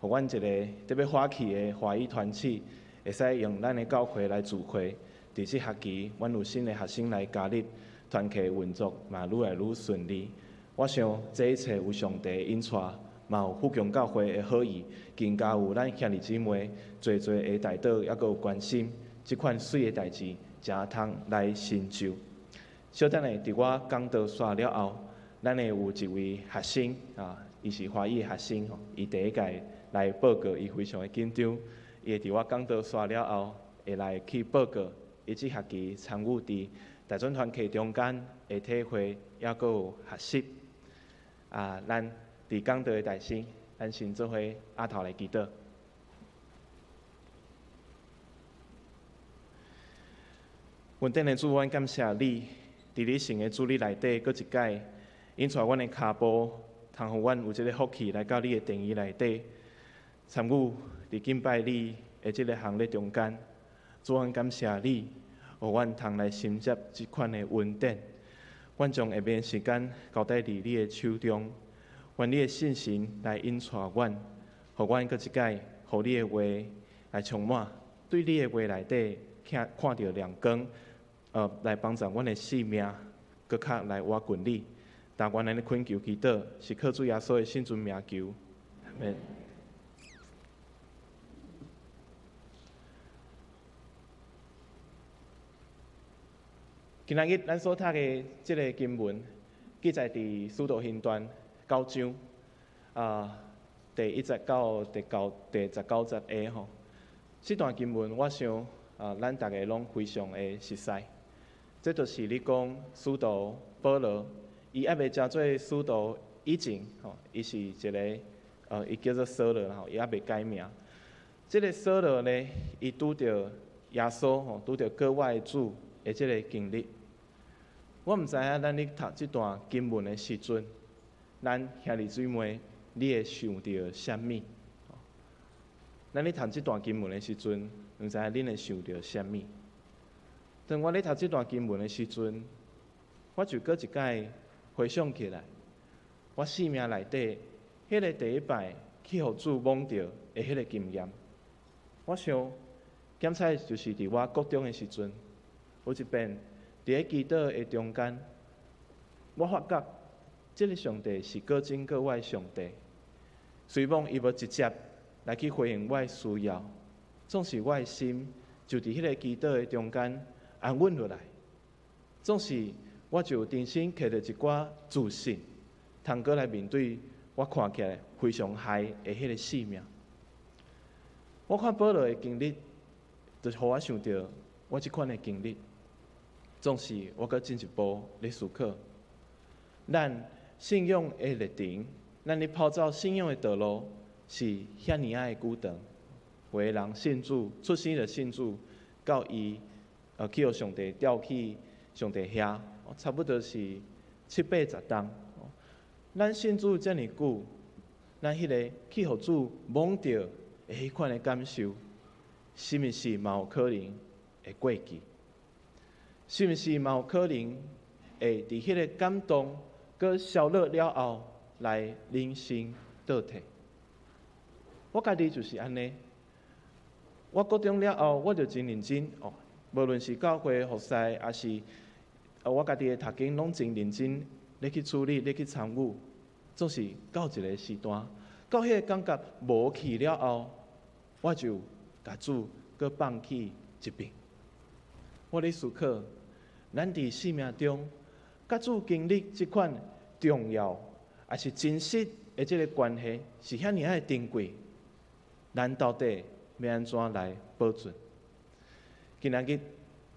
予阮一个特別發起的華語團契，會使用咱的教會來聚會。佇這學期，阮有新的學生來加入，團契運作嘛愈來愈順利。我想這一切有上帝引帶，嘛有富強教會的好意，更加有咱兄弟姊妹濟濟的代禱，抑閣有關心，這款媠的代誌，才通來成就。小等下，佇我講道煞了後，咱會有一位學生啊，伊是華語的學生吼，伊第一屆來報告，伊非常的緊張。伊會佇我講道煞了後，會來去報告伊這學期參與佇大專團契中間的體會，抑閣有學習。啊，咱佇講道的大先，咱先做伙阿頭來祈禱。恩典的主，阮感謝你，佇你聖的主日內底，閣一擺引帶阮的跤步，通予阮有這个福氣來到你的殿宇內底，參與佇敬拜你的這个行列中間。主，阮感謝你，予阮通來承接這款的恩典。阮將下面時間交代佇你的手中，願你的聖神來引帶阮，予阮閣一擺，予你的話來充滿，對你的話內底看著亮光，來幫助阮的生命，閣較來倚近你。但願咱的懇求祈禱，是靠主耶穌的聖尊名求。阿們。今仔日咱所讀的這个經文，記載佇《使徒行傳》9章，第1節到第19節下吼。這段經文，我想啊，咱逐个攏非常的熟悉。這就是咧講使徒保羅，伊猶未成做使徒以前，吼，伊是一个，伊叫做掃羅吼，伊猶未改名。這个掃羅呢，伊拄著耶穌吼，拄著國外的主的這个經歷。我毋知影咱咧讀這段經文的時陣，咱兄弟姊妹，你會想著啥物？咱咧讀這段經文的時陣，毋知影恁會想著啥物？當我咧讀這段經文的時陣，我就閣一擺回想起來，我生命內底彼个第一擺去予主摸著的彼個經驗。我想，檢采就是佇我國中的時陣，有一遍佇咧祈禱的中間，我發覺這个上帝是閣真閣我的上帝。雖罔伊無直接來去回應我的需要，總是我的心就佇彼个祈禱的中間安穩落來。總是我就重新摕著一寡自信，通閣來面對我看起來非常害的彼个生命。我看保羅的經歷，就是予我想著我這款的經歷。總是我閣進一步咧思考，咱信仰的歷程，咱咧跑走信仰的道路是遐爾仔的久長。有的人信主，出生就信主，到伊去予上帝調去上帝遐，差不多是7、80冬。咱信主遮爾久，咱彼个去予主摸著的彼款的感受，是毋是嘛有可能會過去？是毋是嘛有可能會佇彼个感動閣消落了後，來人生倒退？我家己就是按呢。我國中了後，我就真認真哦，無論是教會服侍，抑是我家己的讀經，攏真認真咧去處理，咧去參與。總是到一个時段，到彼個感覺無去了後，我就共主閣放棄一邊。我咧思考，咱佇生命中，佮主經歷這款重要，抑是真實的這个關係，是遐爾仔的珍貴。咱到底欲按怎來保存？今仔日，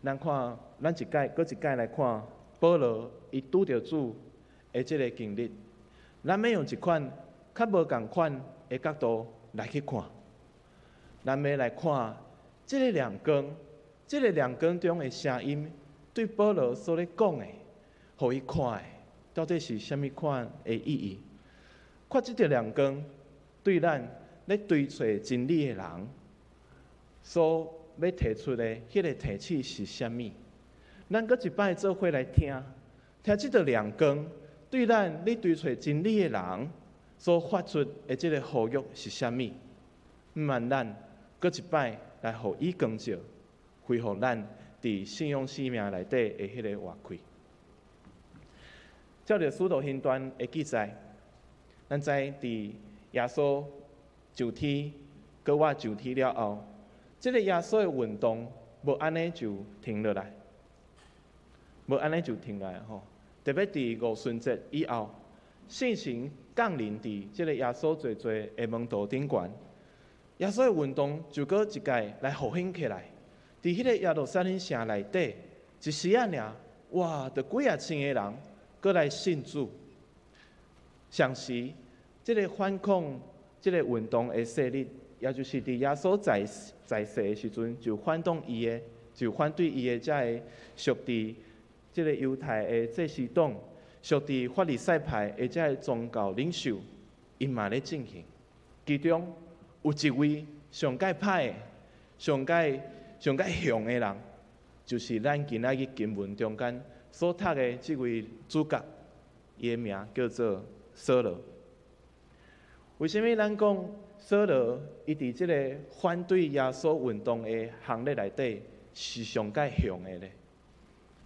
咱看，咱一擺閣一擺來看保羅伊拄著主的這个經歷，咱欲用一款較無仝款的角度來去看。咱欲來看這个亮光，這个亮光中的聲音，對保羅所咧講的，予伊看的，到底是啥物款的意義？看這道亮光，對咱咧追揣真理的人，所欲提出的彼个提醒是啥物？咱閣一擺做伙來聽，聽這道亮光，對咱咧追揣真理的人所發出的這个呼籲是啥物？毋瞞咱閣一擺來予伊光照，恢復咱佇信仰生命內底的彼个活氣。照著使徒行傳的記載，咱知佇耶穌上天，閣活上天了後，這个耶穌的運動無按呢就停落來，無按呢就停落來吼。特別佇五旬節以後，聖神降臨佇這个耶穌濟濟的門徒頂懸，耶穌的運動就閣一擺來復興起來。佇彼个耶路撒冷城內底，一時仔爾，哇，著幾仔千个人閣來信主。同時，這个反抗這个運動的勢力，也就是佇耶穌在在世的時陣，就反動伊的，就反對伊的遮个屬佇這个猶太的祭司長，屬佇法利賽派的遮个宗教領袖，𪜶嘛咧進行。其中有一位上蓋歹的、上蓋上蓋凶的人，就是咱今仔日經文中間所讀的這位主角，伊的名叫做掃羅。為啥物咱講掃羅伊佇這个反對耶穌運動的行列內底是上蓋凶的咧？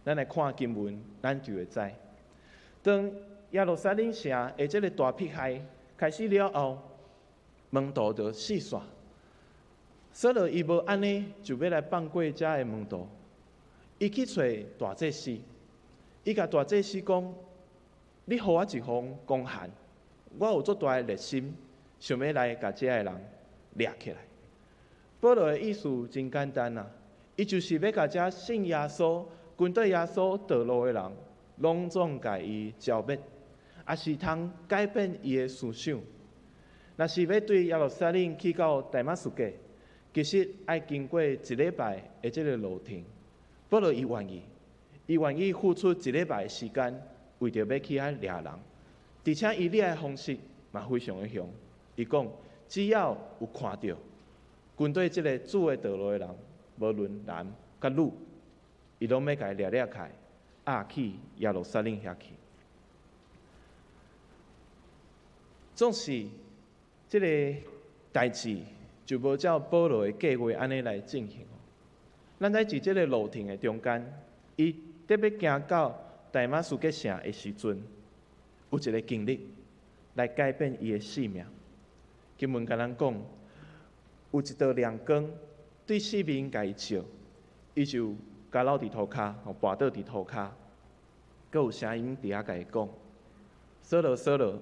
咱來看經文，咱就會知。當耶路撒冷城的這个大迫害開始了後，門徒就四散。掃羅伊無按呢，就欲來放過遮个門徒，伊去揣大祭司，伊共大祭司講：你予我一封公函，我有足大的熱心，想欲來共遮个人掠起來。保羅的意思真簡單啊，伊就是欲共遮信耶穌、跟綴耶穌道路的人，攏總共伊剿滅，抑是通改變伊的思想。若是欲對耶路撒冷去到大馬士革，其實愛經過一禮拜的這个路程。保羅伊願意，伊願意付出一禮拜的時間，為著欲去遐掠人。而且伊掠的方式嘛非常的凶。伊講，只要有看著跟綴這个主的道路的人，無論男佮女，伊攏欲共伊掠掠起來，押去耶路撒冷遐去。總是這个代誌就無照保羅的計劃按呢來進行。咱在佇這个路程的中間，伊特欲行到大馬士革城的時陣，有一个經歷來改變伊的性命。經文共咱講，有一道亮光對四面共伊照，伊就跤落佇塗跤，跋倒佇塗跤，閣有聲音佇遐共伊講：掃羅，掃羅，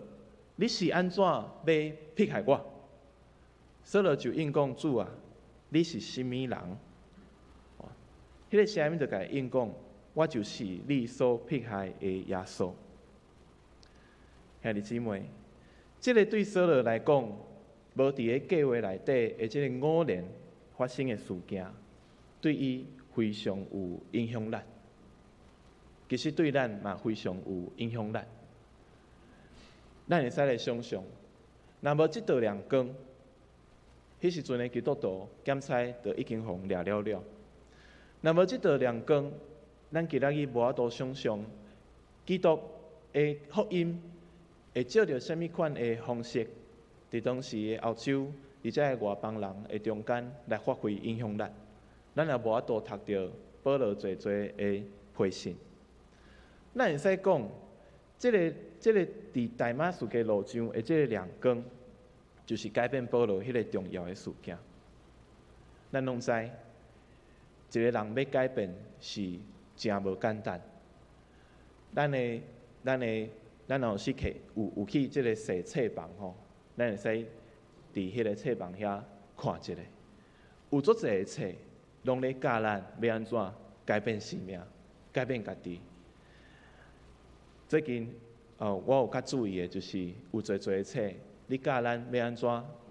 你是按怎欲迫害我？掃羅就應講：主啊，你是啥物人？彼个聲音就共伊應講：我就是你所迫害的耶穌。兄弟姊妹，這个對掃羅來講，無佇个計劃內底的這个偶然發生的事件，對伊非常有影響力。其實對咱嘛非常有影響力。咱會使來想像，若無這道亮光，彼時陣的基督徒檢猜就已經予掠了了。若無這道亮光，咱今仔日無法度想像基督的福音會照著啥物款的方式，佇當時的歐洲，而且外邦人的中間來發揮影響力。咱也無法度讀著保羅濟濟的批信。咱會使講，這个佇大馬士革路上的這个亮光，就是改變保羅彼个重要的事件。咱攏知，一个人欲改變是誠無簡單。咱若有時去有去這个洗冊房吼，咱會使佇彼个冊房遐看一下，有足濟个冊，攏咧教咱欲按怎改變生命，改變家己。最近，我有較注意的，就是有濟濟个冊，咧教咱欲按怎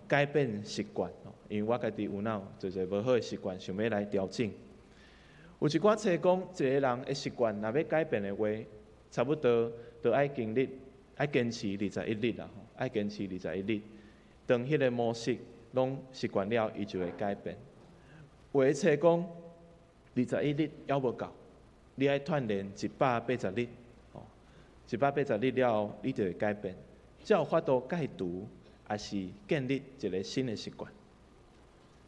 改變習慣，因為我家己有哪有濟濟無好的習慣，想欲來調整。有一寡冊講，一個人的習慣若欲改變的話，差不多都愛經歷，愛堅持21日啦，愛堅持二十一日。當彼個模式攏習慣了，伊就會改變。有的冊講，二十一日猶無夠，你愛鍛鍊180日，吼，180日了後，你就會改變，才有法度戒除，抑是建立一個新的習慣。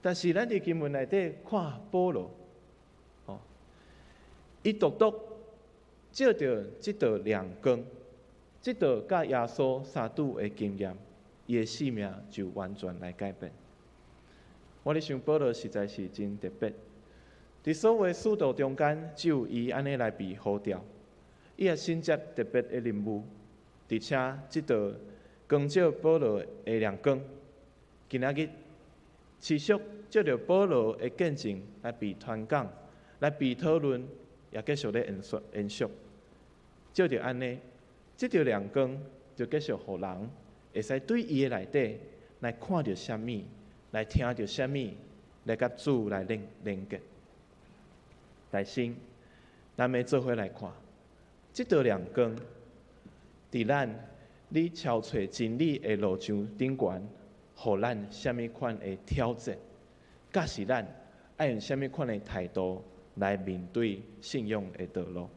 但是咱佇經文內底看保羅，吼，伊獨獨借著這道亮光，這道佮耶穌相拄的經驗，伊的生命就完全來改變。我咧想保羅實在是真特別，佇所有使徒中間，只有伊按呢來被呼召，伊也承接特別的任務，而且這道光照保羅的亮光，今仔日持續藉著保羅的見證來被傳講、來被討論，也繼續咧延續延續。藉著按呢，這道亮光就繼續予人會使對伊的內底來看著啥物，來聽著啥物，來佮主來連連結。來先，咱欲做伙來看，這道亮光，佇咱咧朝揣真理的路上頂懸，予咱啥物款的挑戰？教示咱愛用啥物款的態度來面對信仰的道路？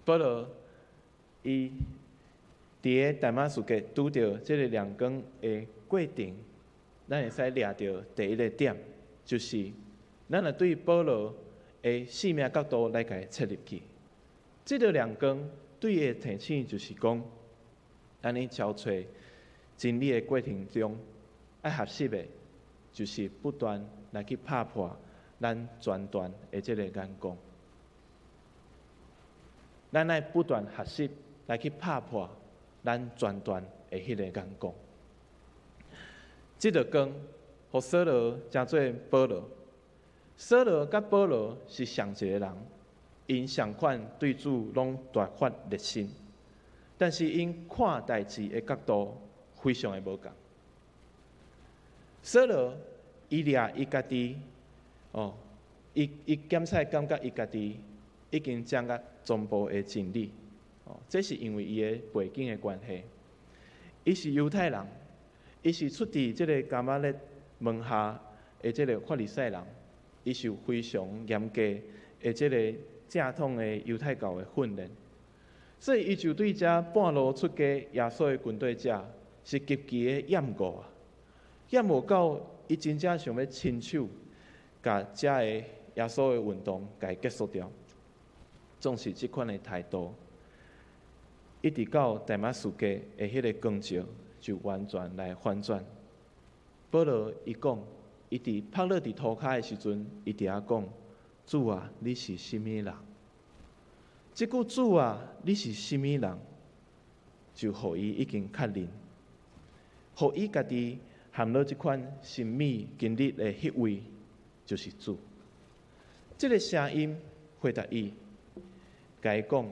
保羅伊佇个大馬士革拄著這个亮光的過程，咱會使掠著第一个點，就是咱若對保羅的生命角度來共伊切入去，這个亮光對伊的提醒就是講，咱咧朝揣真理的過程中，愛學習的，就是不斷來去拍破咱專斷的這个眼光。咱愛不斷學習來去拍破咱專斷的彼个眼光。這道光，予掃羅成做保羅。掃羅佮保羅是仝一个人，𪜶仝款對主攏大發熱心，但是𪜶看代誌的角度非常的無仝。掃羅伊掠伊家己，哦，伊伊檢測感覺伊家己已經掌握全部的真理，哦，這是因為伊的背景的關係。伊是猶太人，伊是出佇這个迦瑪列門下的這个法利賽人，伊受非常嚴格的這个正統的猶太教的訓練，所以伊就對這半路出家耶穌的跟隨者是極其的厭惡啊！厭惡到伊真正想欲親手共這个耶穌的運動共伊結束掉。總是這款的態度，一直到大馬士革的彼个光照就完全來反轉。保羅伊講，伊佇曝落佇塗跤的時陣，伊佇遐講：主啊，你是啥物人？這句主啊，你是啥物人？就予伊已經確認，予伊家己陷落這款神秘經歷的彼位，就是主。這个聲音回答伊，共伊講：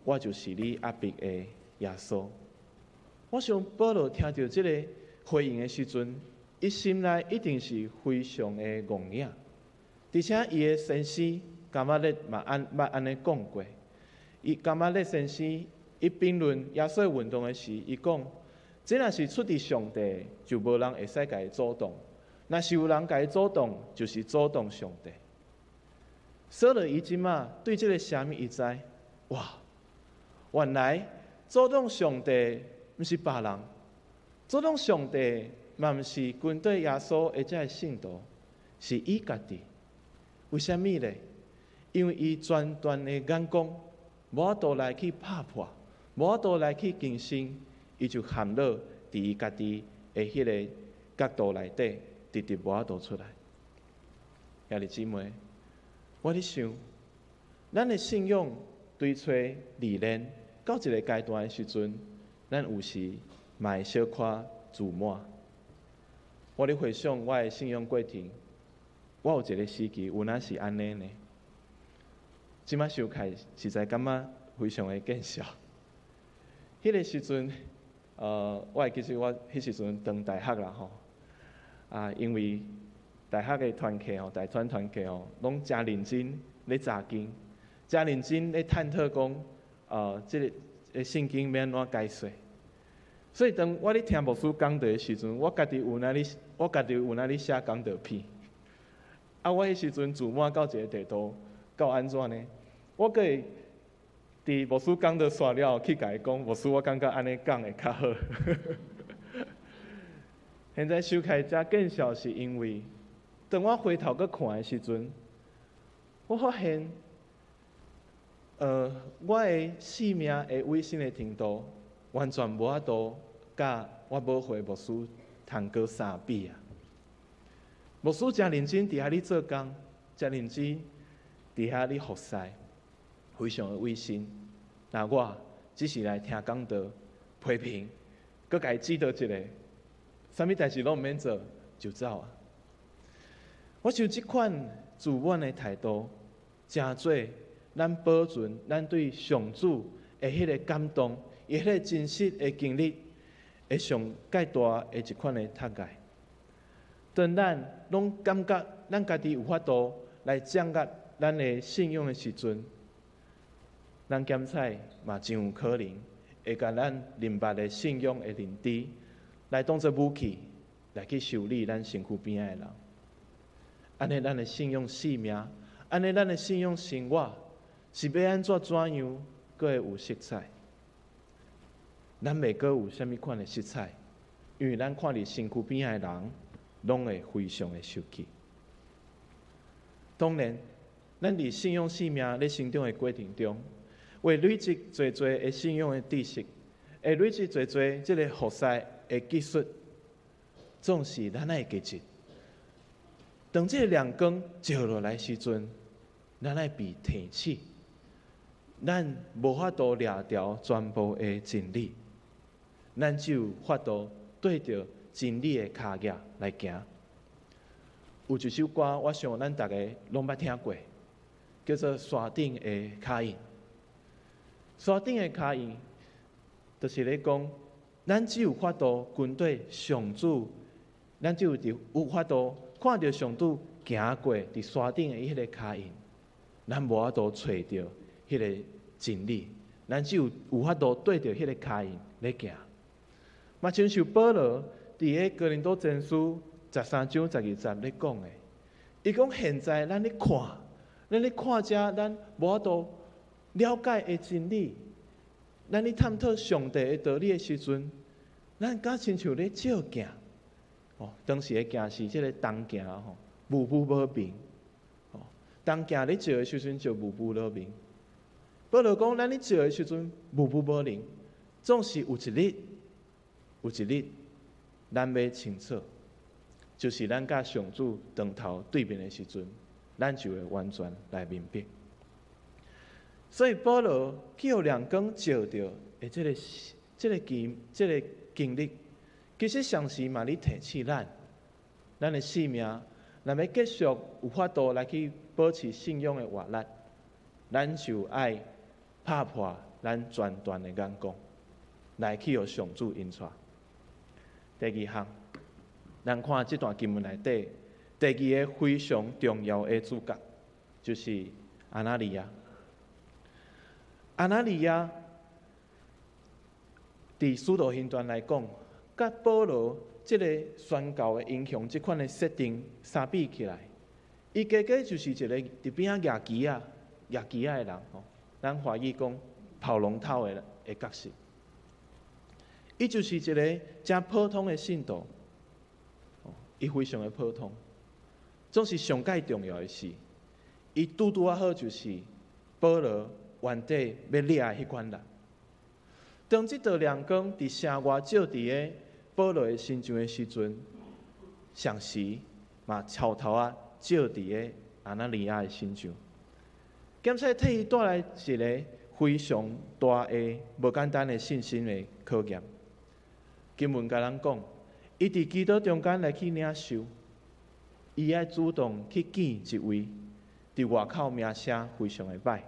我就是你壓迫的耶穌。我想保羅聽著這个回應的時陣，伊心內一定是非常的戇影，而且伊的先生迦瑪列嘛按捌按呢講過。伊迦瑪列先生伊評論耶穌運動的時，伊講：這若是出佇上帝，就無人會使共伊阻擋；若是有人共伊阻擋，就是阻擋上帝。掃羅伊這馬對這个聲音伊知，哇！原來阻擋上帝毋是別人，阻擋上帝嘛毋是軍隊耶穌的這个聖徒，是伊家己。為啥物咧？因為伊專斷的眼光，無法度來去拍破，無法度來去更新，伊就陷落佇伊家己的彼个角度內底，直直無法度出來。兄弟姊妹，我咧想，咱的信仰追揣歷練到一个階段的時陣，咱有時嘛會小可自滿。我咧回想我的信仰過程，我有一个時期有哪是按呢呢？這馬想起來，實在感覺非常的見笑。彼个時陣，我會記得我彼時陣當大學啦吼，啊，因為大學的團契吼，大專團契吼，攏誠認真咧查經，誠認真咧探討講，這个聖經欲按怎解說。所以當我咧聽牧師講道的時陣，我家己有影咧寫講道片。啊，我彼時陣自滿到一个地步，到按怎呢？我閣會佇牧師講道煞了後，去共伊講，牧師，我感覺按呢講會較好。現在想起來才見笑，是因為當我回頭閣看的時陣，我發現，我的生命的委身的程度，完全無法度佮我母會牧師通閣相比啊！牧師誠認真佇遐咧做工，誠認真佇遐咧服侍，非常的委身。那我只是來聽講道、批評，閣共伊指導一下，啥物代誌攏毋免做就走啊！我想這款自滿的態度，誠做咱保存咱對上主的彼个感動，伊彼个真實的經歷，會上蓋大的一款的窒礙。當咱攏感覺咱家己有法度來掌握咱的信仰的時陣，咱檢採嘛真有可能會共咱認捌的信仰的認知來當做武器，來去修理咱身軀邊仔的人。按呢，咱的信仰生命，按呢，咱的信仰生活，是欲按怎怎樣，閣會有色彩？咱袂閣有啥物款的色彩，因為咱看佇身軀邊仔的人，攏會非常的受氣。當然，咱佇信仰生命咧成長的過程中，會累積濟濟的信仰的知識，會累積濟濟這个服侍的技術，總是咱愛記得，當這个亮光照落來時陣，咱愛被提醒，咱無法度掠牢全部的真理，咱只有法度對著真理的跤跡來行。有一首歌，我想咱逐家攏捌聽過，叫做《山頂的跤印》。山頂的跤印，就是咧講，咱只有法度跟綴上主，咱只有佇有法度看著上主行過佇山頂的彼个跤印，咱無法度揣著彼个真理，咱只有有法度對著彼个跤印咧行。嘛，親像保羅佇个哥林多前書13章12節咧講的，伊講現在咱咧看，咱咧看這咱無法度了解的真理，咱咧探討上帝的道理的時陣，咱敢親像咧照鏡。哦，當時的鏡是這个銅鏡吼，霧霧無明。哦，銅鏡咧照的時陣就霧霧無明。保羅講，咱咧照的時陣霧霧無明，總是有一日，有一日，咱欲清楚，就是咱佮上主當頭對面的時陣，咱就會完全來明白。所以保羅去予亮光照著的這个經歷，其實同時嘛咧提醒咱，咱的生命若欲繼續有法度來去保持信仰的活力，咱就愛拍破咱專斷的眼光，來去予上主引帶。第二項，咱看這段經文內底，第二個非常重要的主角，就是亞拿尼亞。亞拿尼亞佇使徒行傳來講，佮保羅這個宣教的英雄這款的設定相比起來，伊加加就是一个佇邊仔蜈旗仔、蜈旗仔的人吼。咱華語講跑龍套的角色，伊就是一个誠普通的信徒，伊非常的普通，總是上蓋重要的是，伊拄拄仔好就是保羅原底欲掠的彼款人。當這道亮光佇城外照佇个保羅的身上的時陣，同時嘛悄偷仔照佇个亞拿尼亞的身上，兼且替伊帶來一个非常大的無簡單的信心的考驗。經文共咱講，伊佇祈禱中間來去領受，伊愛主動去見一位佇外口名聲非常的䆀，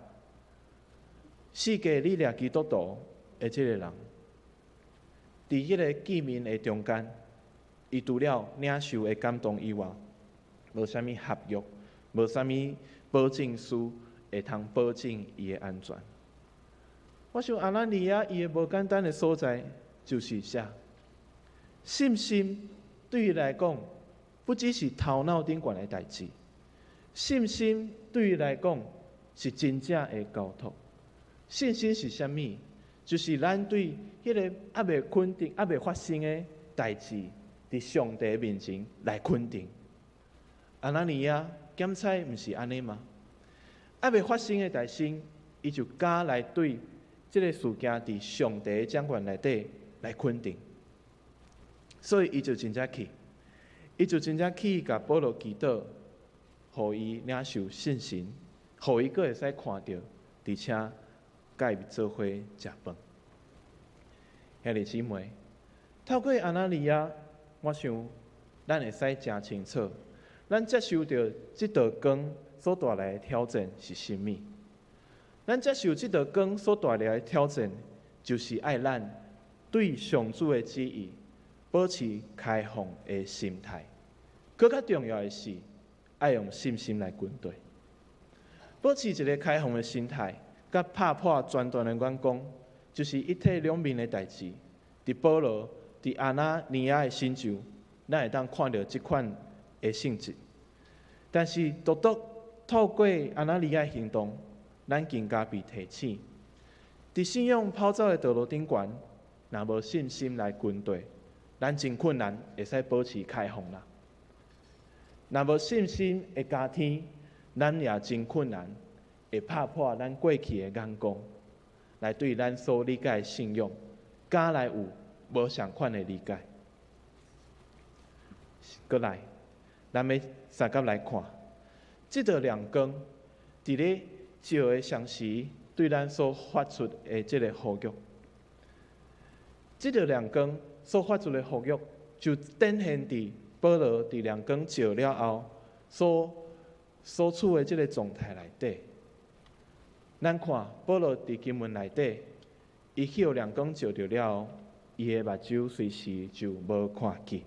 四界咧掠基督徒的這个人。佇彼个見面的中間，伊除了領受的感動以外，無啥物合約，無啥物保證書會通保證伊的安全。我想亞拿尼亞伊的無簡單的所在就是遮，信心對伊來講，不只是頭腦頂懸的代誌，信心對伊來講是真正的交託。信心是啥物？就是咱對彼个猶未肯定、猶未發生的代誌，佇上帝面前來肯定。亞拿尼亞檢採毋是按呢嗎？猶未發生的代誌，伊就敢來對這个事件佇上帝掌權內底來肯定。所以伊就真正去，伊就真正去共保羅祈禱，予伊領受信心，予伊閣會使看著，而且共伊做伙食飯。兄弟姊妹，透過亞拿尼亞，我想咱會使誠清楚，咱接受著這道光所帶來的挑戰是啥物？咱接受這道光所帶來的挑戰，就是愛咱對上主的旨意保持開放的心態。閣較重要的是，愛用信心來跟隨。保持一个開放的心態，佮拍破專斷的眼光，就是一體兩面的代誌。佇保羅、佇亞拿尼亞的身上，咱會當看著這款的性質。但是，獨獨透過亞拿尼亞的行動，咱更加被提醒：佇信仰跑走的道路頂懸，若無信心來跟隨，咱真困難會使保持開放啦。若無信心的加添，咱也真困難會拍破咱過去的眼光，來對咱所理解的信仰，敢來有無仝款的理解。閣來，咱欲相佮來看，這道亮光佇咧照的同時，對咱所發出的這个呼籲，這道亮光所發出的呼籲，就展現佇保羅佇亮光照了後，所處的這个狀態內底。咱看保羅佇經文內底，伊去予亮光照著了後，伊的目睭隨時就無看見。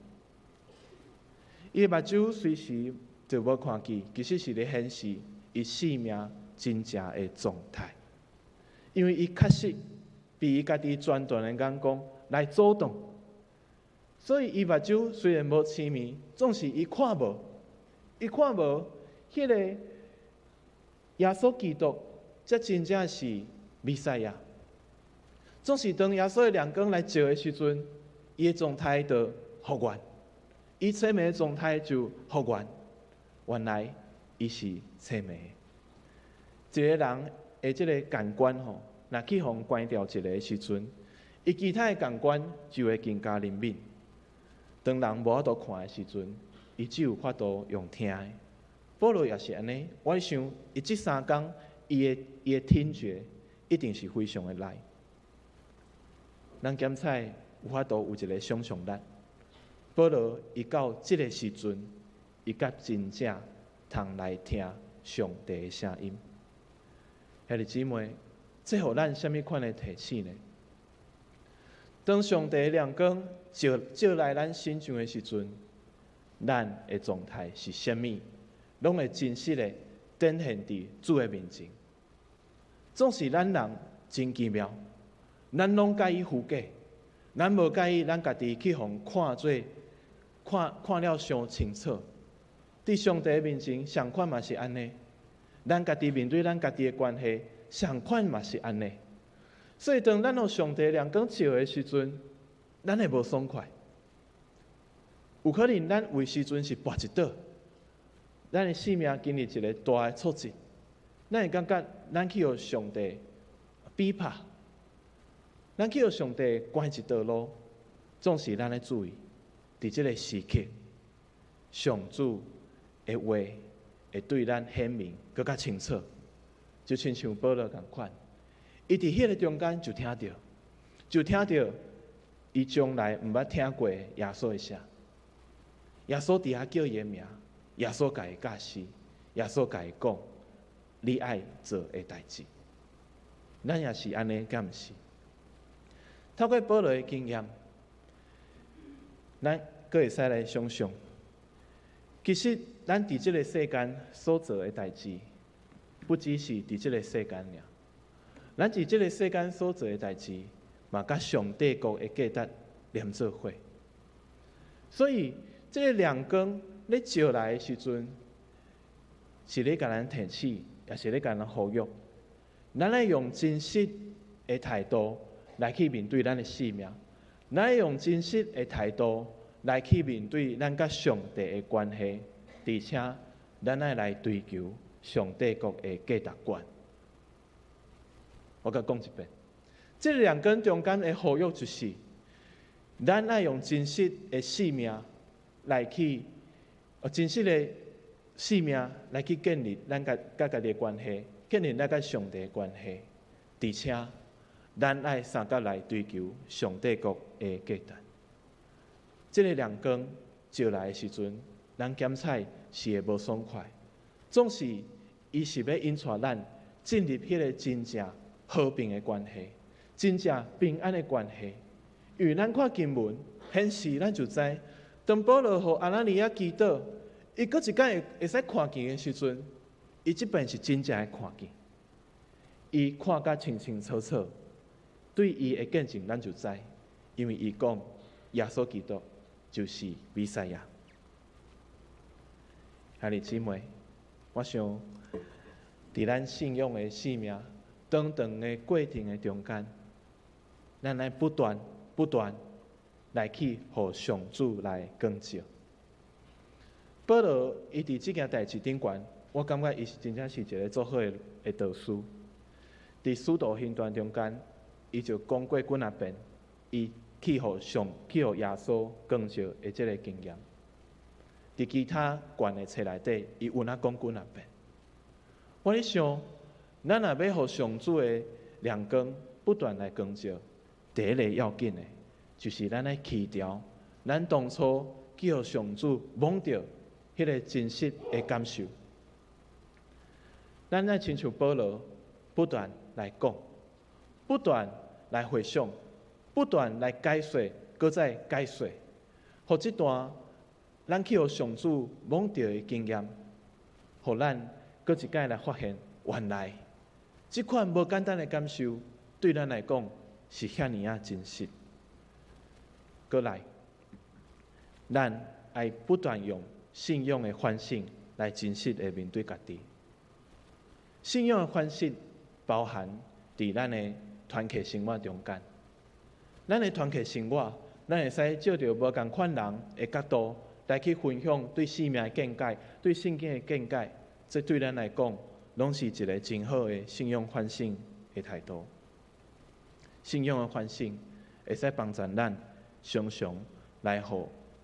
伊的目睭隨時就無看見，其實是咧顯示伊生命真正的狀態。因為伊確實被伊家己專斷的眼光來阻擋，所以伊目睭雖然無青盲，總是伊看無，伊看無彼个耶穌基督，才真正是彌賽亞。總是當耶穌的亮光來照的時陣，伊的狀態就復原，伊青盲的狀態就復原。原來伊是青盲。一个人的這个感官吼，若去予關掉一个時陣，伊其他的感官就會更加靈敏。當人無法度看的時陣，伊只有法度用聽的。保羅也是按呢，我想伊這三工，伊的聽覺一定是非常的利。咱檢採有法度有一个想象力。保羅伊到這个時陣，伊才真正通來聽上帝的聲音。兄弟姊妹，這予咱啥物款的提醒呢？當上帝的亮光照照來咱身上的時陣，咱的狀態是啥物？攏會真實的展現佇主的面前。總是咱人真奇妙，咱攏佮意虛假，咱無佮意咱家己去予看做看看了傷清楚。佇上帝面前，仝款嘛是按呢。咱家己面對咱家己的關係，仝款嘛是按呢。所以當咱予上帝亮光照的時陣，咱會無爽快。有可能咱有時陣是跋一倒，咱的生命經歷一个大的挫折，咱會感覺咱去予上帝比拍，咱去予上帝關一道路，總是咱愛注意，佇這个時刻，上主的話會對咱顯明閣較清楚，就親像保羅仝款，伊佇彼个中間就聽著，就聽著伊從來毋捌聽過耶穌的聲。耶穌佇遐叫伊的名，耶穌共伊教示，耶穌共伊講，你愛做的代誌。咱也是按呢，敢毋是？透過保羅的經驗，咱閣會使來想象，其實咱佇這个世間所做的代誌，不只是佇這个世間爾。咱佇這个世間所做的代誌，嘛佮上帝國的價值連做伙。所以，這个亮光咧照來的時陣，是咧共咱提醒，也是咧共咱呼籲。咱愛用真實的態度來去面對咱的生命，咱愛用真實的態度來去面對咱佮上帝的關係，而且咱愛來追求上帝國的價值觀。我閣講一遍，這兩根中間的呼籲就是，咱愛用真實的生命來去，真實的生命來去建立咱佮佮家己的關係，建立咱佮上帝的關係，而且咱愛相佮來追求上帝國的價值。這个亮光照來的時陣，咱檢採是會無爽快，總是伊是欲引帶咱進入彼個真正和平的關係，真正平安的關係。因為咱看經文顯示，咱就知，當保羅予亞拿尼亞祈禱，伊閣一擺會會使看見的時陣，伊這擺是真正的看見，伊看甲清清楚楚，對伊的見證，咱就知，因為伊講耶穌基督就是彌賽亞。兄弟姊妹，我想，佇咱信仰的生命長長的過程的中間，咱愛不斷不斷來去予上主來光照。保羅伊佇這件代誌頂懸，我感覺伊是真正是一个足好的的導師。佇使徒行傳中間，伊就講過幾若遍，伊去予上去予耶穌光照的這个經驗。佇其他卷的冊內底，伊有哪講幾若遍。我咧想，咱若欲予上主的亮光不斷來光照，第一个要緊的，就是咱愛去除咱當初去予上主摸著彼个真實的感受。咱愛親像保羅不斷來講，不斷來回想，不斷來解說，閣再解說，予這段咱去予上主摸著的經驗，予咱閣一擺來發現，原來這款無簡單的感受，對咱來講是遐爾仔真實。閣來，咱愛不斷用信仰的反省來真實的面對家己。信仰的反省包含佇咱的團契生活中間，咱的團契生活，咱會使借著無仝款人的角度來去分享對生命的見解、對聖經的見解，這對咱來講，攏是一个真好的信仰反省的態度。信仰的反省會使幫助咱常常來予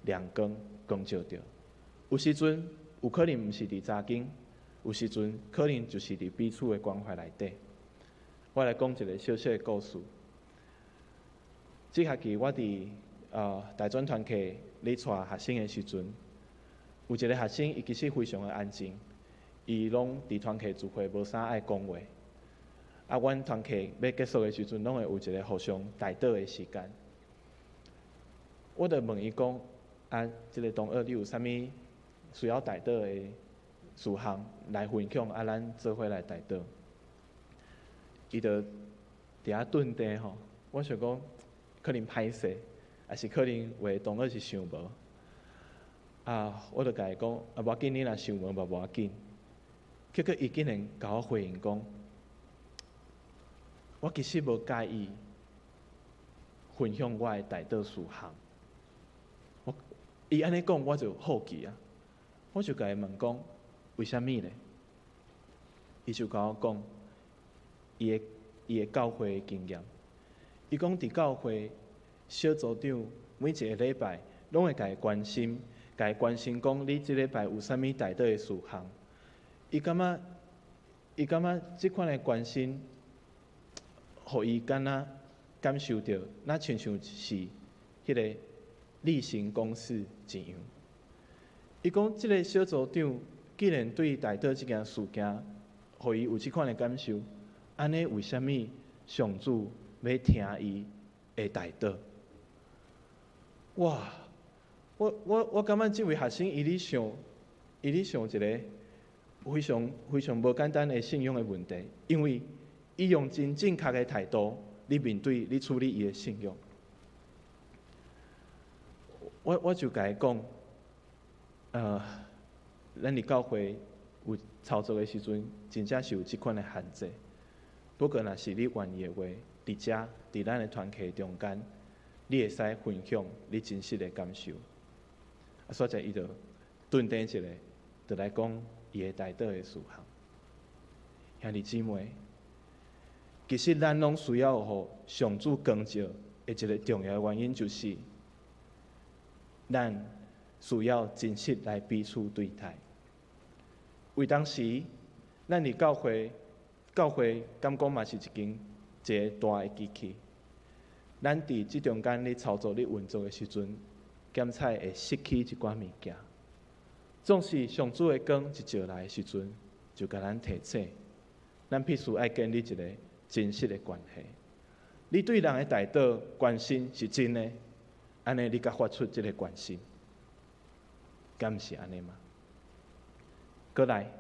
亮光光照著。有時陣有可能毋是佇查經，有時陣可能就是佇彼此的關懷內底。我來講一个小小的故事。這學期我佇大專團契咧帶學生的時陣，有一个學生，伊其實非常的安靜，伊攏佇團契聚會無啥愛講話。啊，阮團契欲結束的時陣，攏會有一个互相代禱的時間。我就問伊講：啊，這个同學，你有啥物需要代禱的事項來分享？啊，咱做伙來代禱。伊就佇遐頓定吼，我想講可能歹勢，抑是可能有的同學是想無。啊，我就共伊講：啊，無要緊，你若想無嘛無要緊。結果伊竟然共我回應講：我其實無介意分享我的代禱事項。我伊按呢講，我就好奇啊，我就共伊問講：為啥物咧？伊就共我講，伊的教會的經驗。伊講佇教會小組長每一个禮拜攏會共伊關心，共伊關心講你這禮拜有啥物代禱的事項。伊感覺這款的關心，予伊敢若感受著，若親像是彼个例行公事一樣。伊講這个小組長既然對代禱這件事件，予伊有這款的感受，按呢為啥物上主欲聽伊的代禱？哇！我感覺這位學生伊咧想一个非常非常無簡單的信仰的問題，因為伊用真正確的態度咧面對、咧處理伊的信仰。我就共伊講，咱佇教會有操作的時陣，真正是有這款的限制。不過，若是你願意的話，佇遮佇咱的團契中間，你會使分享你真實的感受。啊，煞者伊就頓停一下，就來講伊的代禱的事項。兄弟姊妹，其實咱攏需要予上主光照的一个重要的原因，就是咱需要真實來彼此對待。為當時，咱佇教會，教會敢講嘛是一間一個大的機器。咱佇這中間咧操作、咧運作的時陣，檢採會失去一寡物件。總是上主的光一照來的時陣，就共咱提醒，咱必須愛建立一个真實的關係。你對人的代禱關心是真的，按呢你才發出這个關心，敢毋是按呢嗎？閣來，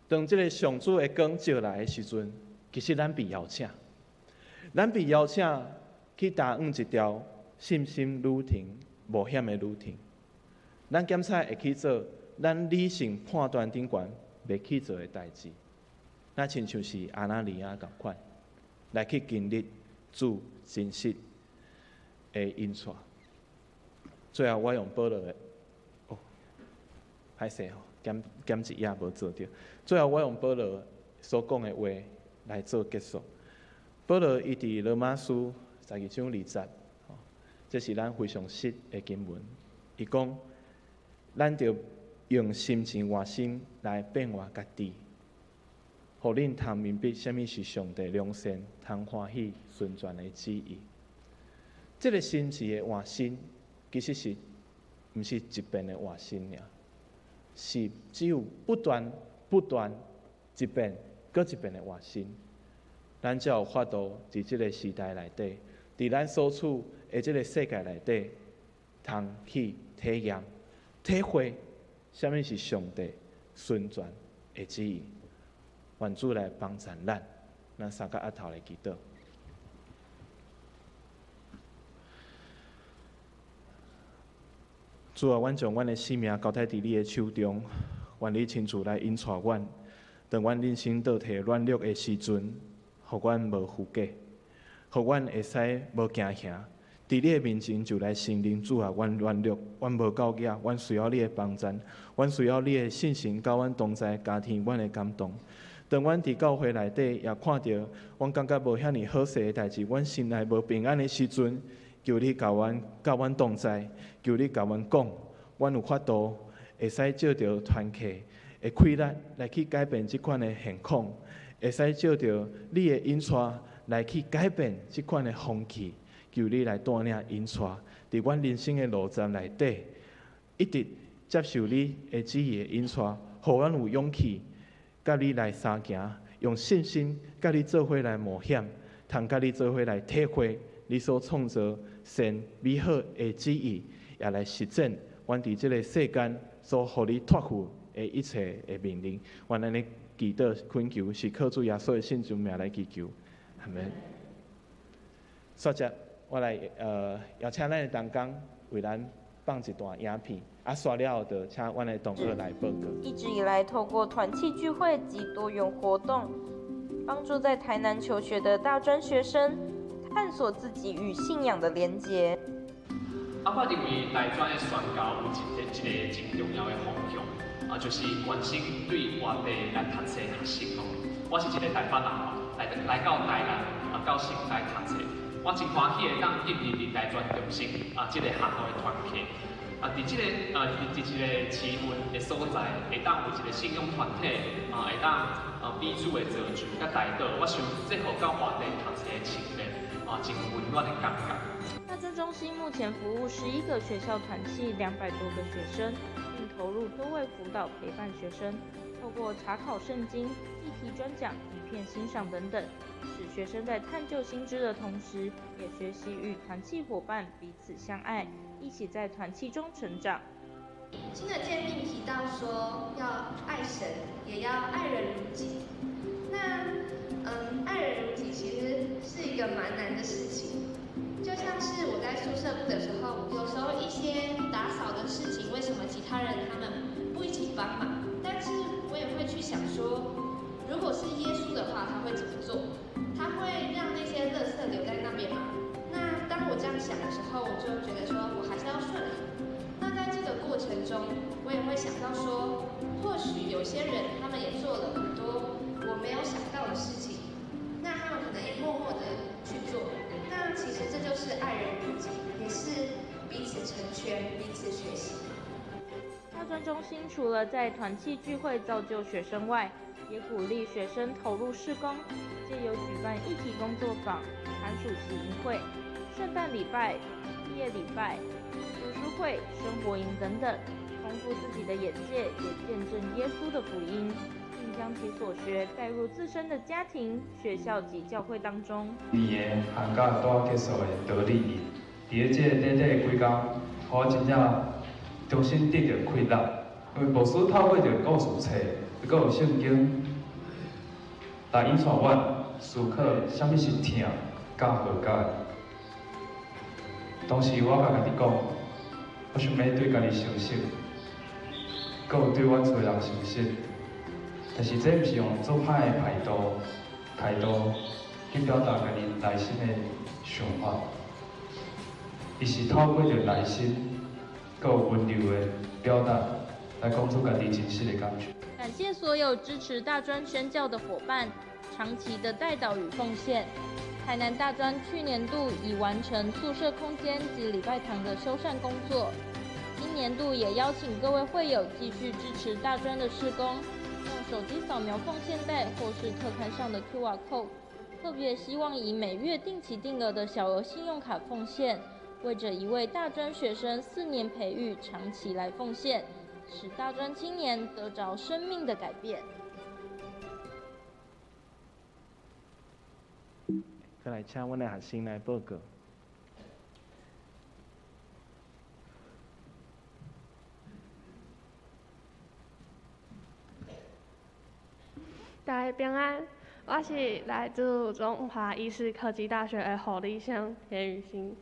當這个上主的光照來的時陣，其實咱被邀請，咱被邀請去踏往一條信心旅程、冒險的旅程。咱檢採會去做咱理性判斷頂懸袂去做的代誌，那親像是亞拿尼亞仝款，來去經歷主真實的引帶。最後我用保羅的，哦，歹勢吼，減減一頁無做著。最後我用保羅所講的話來做結束。保羅伊佇羅馬書12章2節，這是咱非常熟的經文。伊講，咱著用心情換心來變化家己，予恁通明白啥物是上帝良善、通歡喜、純全的旨意。這个心志的換新，其實是毋是一遍的換新爾，是只有不斷、不斷一遍、閣一遍的換新，咱才有法度佇這个時代內底，佇咱所處的這个世界內底，通去體驗、體會啥物是上帝純全的旨意。願主來幫助咱，咱三個阿頭來祈禱。主啊，阮將阮的性命交託佇你的手中，願你親自來引帶阮。當阮人生倒退軟弱的時陣，予阮無虛假，予阮會使無驚嚇。佇你的面前就來承認，主啊，阮軟弱，阮無夠額，阮需要你的幫助，阮需要你的信心，佮阮同在，加添阮的感動。當阮佇教會內底也看著，阮感覺無遐爾好勢的代誌，阮心內無平安的時陣，求你共阮佮阮同在，求你共阮講，阮有法度會使藉著團契的氣力來去改變這款的現況，會使藉著你的引帶來去改變這款的風氣。求你來帶領引帶，佇阮人生的路站內底，一直接受你的旨意的引帶，予阮有勇氣，佮你來相行，用信心佮你做伙來冒險，通佮你做伙來體會你所創造善美好的旨意，也來實踐阮佇這个世間所予你託付的一切的命令。阮按呢祈禱懇求，是靠主耶穌的聖尊名來祈求，阿們。煞接。我來邀請咱的同工為咱放一段影片，啊，煞了後就請阮的同學來報告。一直以來，透過團契聚會及多元活動，幫助在台南求學的大專學生探索自己與信仰的連結。啊，我認為大專的宣教有一個真重要的方向，啊，就是關心對外地來讀冊的學生哦。我是一個台北人哦，來到台南啊，到成大讀冊。我真歡喜會當進入佇大專中心啊，這个學校的團契啊，佇這个啊，佇這个市份的所在，會當有一个信仰團體啊，會當啊彼此的造就佮代禱。我想這予到外地讀冊的青年啊，真溫暖的感覺。大專中心目前服務11個學校團契200多個學生，並投入多位輔導陪伴學生，透過查考聖經、議題專講、影片欣賞等等，使學生在探究新知的同時，也學習與團契夥伴彼此相愛，一起在團契中成長。新的誡命提到說要愛神，也要愛人如己。那，愛人如己其實是一個蠻難的事情。就像是我在宿舍的時候，有時候一些打掃的事情，為什麼其他人他們不一起幫忙？但是我也會去想說，如果是耶穌的話，他會怎麼做？他會讓那些垃圾留在那邊嗎？那當我這樣想的時候，我就覺得說我還是要順服。那在這個過程中，我也會想到說，或許有些人他們也做了很多我沒有想到的事情，那他們可能也默默的去做。那其實這就是愛人如己，也是彼此成全、彼此學習。大專中心除了在團契聚會造就學生外，也鼓勵學生投入事工，藉由舉辦議題工作坊、寒暑期營會、聖誕禮拜、畢業禮拜、讀書會、生活營等等，豐富自己的眼界，也見證耶穌的福音，並將其所學帶入自身的家庭、學校及教會當中。年的寒假拄結束的道理營，佇咧這個短短的幾工，予我真正重新得著快樂，因為牧師透過著故事冊，閣有聖經來引帶阮思考啥物是疼佮和解。當時我共家己講，我想欲對家己誠實，閣有對阮厝的人誠實。但是這毋是用做歹的態度去表達家己內心的想法，伊是透過著內心閣有溫柔的表達，來講出家己真實的感受。感謝所有支持大專宣教的夥伴，長期的帶導與奉獻。台南大專去年度已完成宿舍空間及禮拜堂的修繕工作，今年度也邀請各位會友繼續支持大專的事工，用手機掃描奉獻袋或是特刊上的 QR code，特別希望以每月定期定額的小額信用卡奉獻，為着一位大專學生4年培育，長期來奉獻，使大專青年得著生命的改變。閣來請阮的學生來報告。大家平安，我是來自中華醫事科技大學的護理生田雨欣。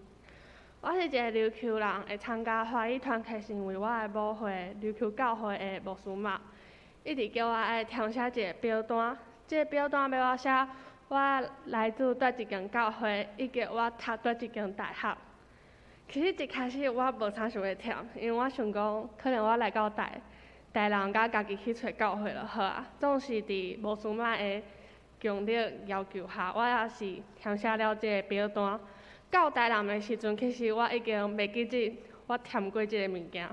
我是一個琉球人，會參加華語團契是因為我的母會琉球教會的牧師媽一直叫我愛填寫一個表單，這個表單欲我寫我來自佗一間教會，以及我讀佗一間大學。其實一開始我無啥想欲填，因為我想講，可能我來到台南，佮家己去揣教會就好啊。總是佇牧師媽的強烈要求下，我也是填寫了這個表單。到台南的時陣，其實我已經袂記得我填過這個物件。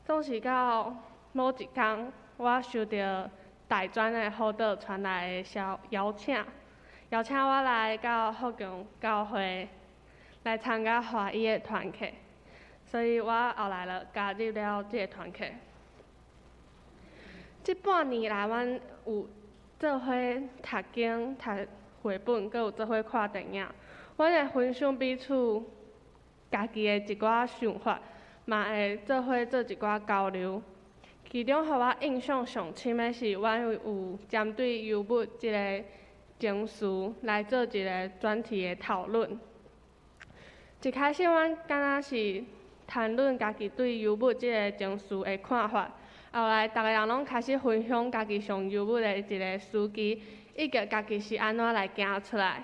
總是到某一工，我收著大專的輔導傳來的消邀請。邀請我來到福強教會來參加華語的團契，所以我後來就加入了這個團契。這半年來，阮有做伙讀經、讀繪本，閣有做伙看電影。阮會分享彼此家己的一寡想法，嘛會做伙做一寡交流。其中，予我印象上深的是，阮有針對憂鬱這個情緒來做一個專題的討論。一開始，阮敢若是談論家己對憂鬱這個情緒的看法，後來逐個人攏開始分享家己上憂鬱的一個時期，以及家己是按怎來行出來。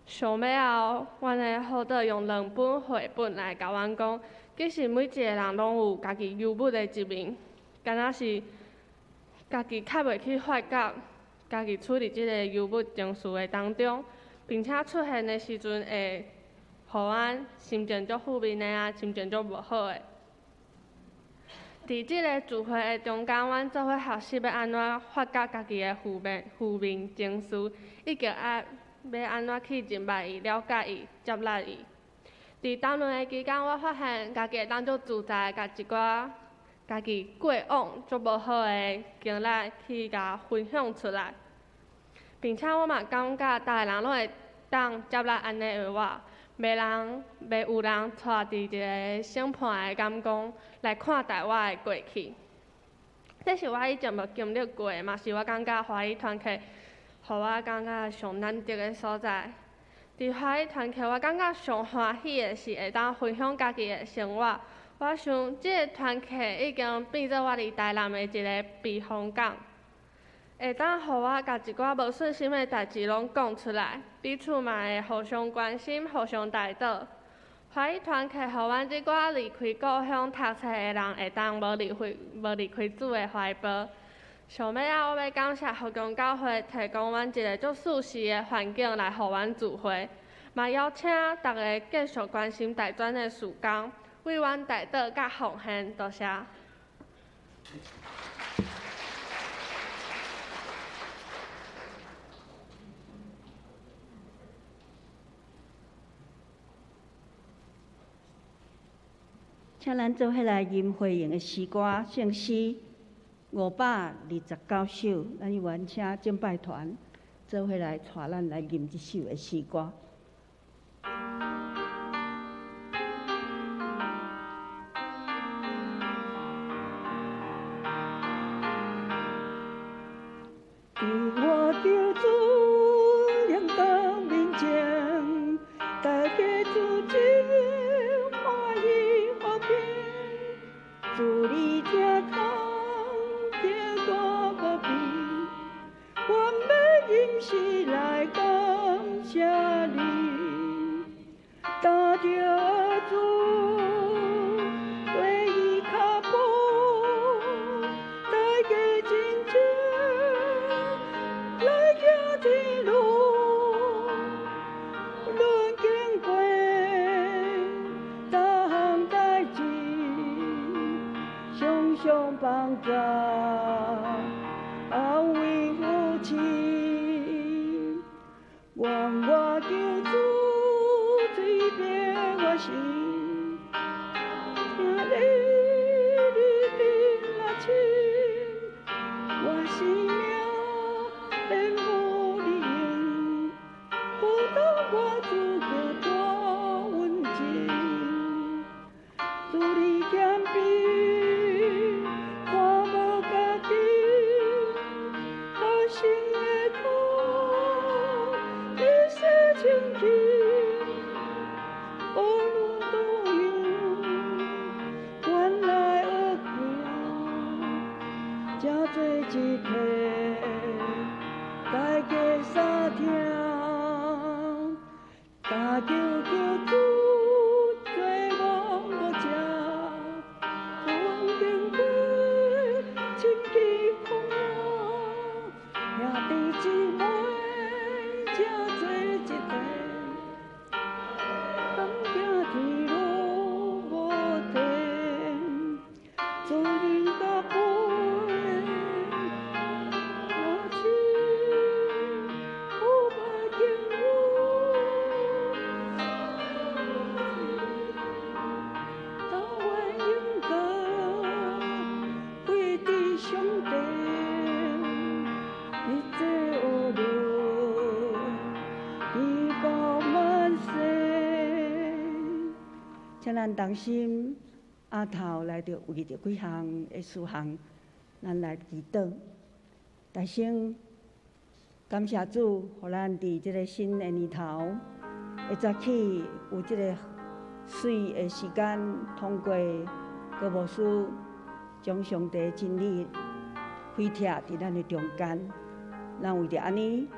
上尾後，阮的輔導用兩本繪本來共阮講，其實每一個人攏有家己憂鬱的一面，敢若是家己較袂去發覺。家己處佇這個憂鬱情緒的當中，並且出現的時陣會予阮心情足負面的啊，心情足無好的。佇這個聚會的中間，阮做伙學習欲按怎發覺家己的負面情緒，以及愛欲按怎去認捌伊、了解伊、接納伊。佇討論的期間，我發現家己會當足自在，共一寡家己過往足無好的經歷去共分享出來。並且我嘛感覺逐个人攏會當接納按呢的我，袂人袂有人帶著一个審判的眼光來看待我的過去。這是我以前無經歷過的，嘛是我感覺華語團契，予我感覺上難得的所在。佇華語團契，我感覺上歡喜的是會當分享家己的生活。我想，這个團契已經變做我佇台南的一个避風港，會當予我共一寡無順心的代誌攏講出來，彼此嘛會互相關心、互相代禱。華語團契，予阮這寡離開故鄉讀冊的人，會當無離開主的懷抱。上尾仔，我欲感謝福光教會提供阮一个足舒適的環境來予阮聚會，嘛邀請逐个繼續關心大專的事工，為阮代禱佮奉獻，多謝。請咱做伙來吟回應的詩歌，聖詩529首，咱願請敬拜團做伙來帶咱來吟這首的詩歌。伫我求主荣光面前，大家主真歡喜和平，主你聽空結果無比，我欲吟詩來感謝你，踏著主對伊腳步，大家真情來行天路，論經過逐項代誌，雙雙幫助，安慰扶持，願我求主垂庇我心，聽你你的若親，我生命免予你用，報答我主閣大恩情，主你謙卑，看無家己，學生的苦，你洗清去，無論倒樣，阮來學行，這做一批，大家相聽，但求求主做王無正，予阮經過親近風浪，兄弟姊妹這做一塊，同行天路無停，主你甲陪我親，不敗經有，但願永過歸佇上帝，一切惡論直到萬世。請咱同心阿頭來著為著幾項的事項，咱來祈禱。大聲感謝主，予咱佇這个新的年頭，會早起有這个媠的時間，通過高牧師將上帝真理開拓佇咱的中間，咱為著按呢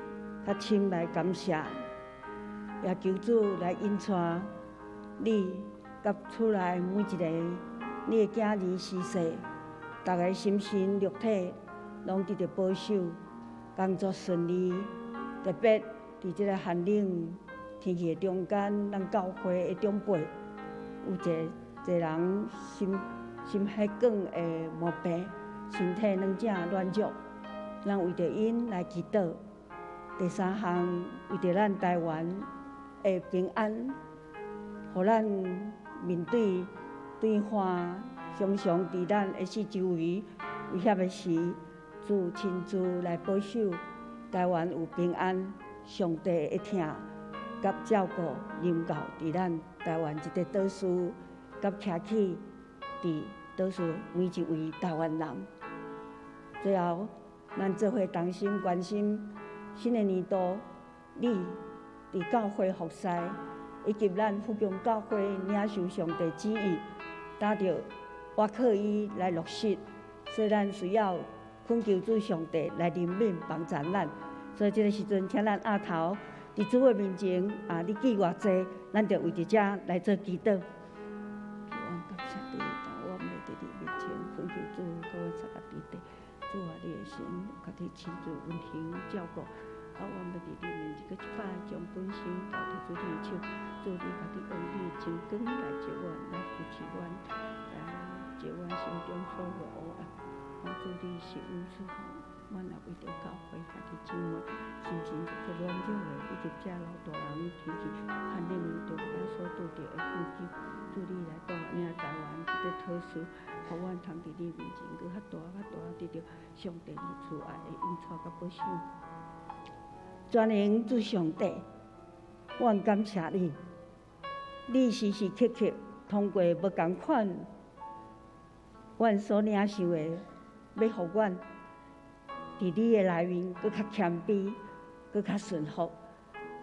較深來感謝，也求主來引帶你佮厝內每一个你的囝兒媳婿，逐个心神肉體攏得著保守，工作順利。特別佇這个寒冷天氣的中間，咱教會的長輩有一個人心血管的毛病，身體攏正軟弱，咱為著𪜶來祈禱。第三項，為著咱台灣的平安，予咱面對對岸常常佇咱的四周圍威脅的時，主親自來保守，台湾有平安，上帝的疼佮照顾临到伫咱台湾这个岛屿，佮徛起伫岛屿每一位台湾人。最后，咱做伙同心关心新的年度，你伫教会服侍，以及咱福强教会领受上帝旨意，担著倚靠伊来落实，所以咱需要恳求主上帝来怜悯帮助咱。所以这个时阵，请咱阿头伫主的面前啊，你记偌济，咱就为著这来做祈祷。感谢你，但我欲伫你面前恳求主，佮阮三个弟弟，主啊，你的神，家己亲自温馨照顾。啊，我欲伫你面前，阁一摆将本身交佇主你的手，主你家己用你的真光来照阮，来扶持阮，来照阮心中所有的黑暗。啊，主你是恩赐予阮，也为著教会兄弟姊妹，心情足软弱的，以及遮老大人天气寒冷中间所拄著的困境，主你来带领台湾这个特殊，予阮通伫你面前，阁较大较大得著上帝你慈爱的引导佮保守。全能主上帝，阮感谢你，你时时刻刻通过无仝款，阮所领受的，欲予阮伫你的内面，阁较谦卑，阁较顺服，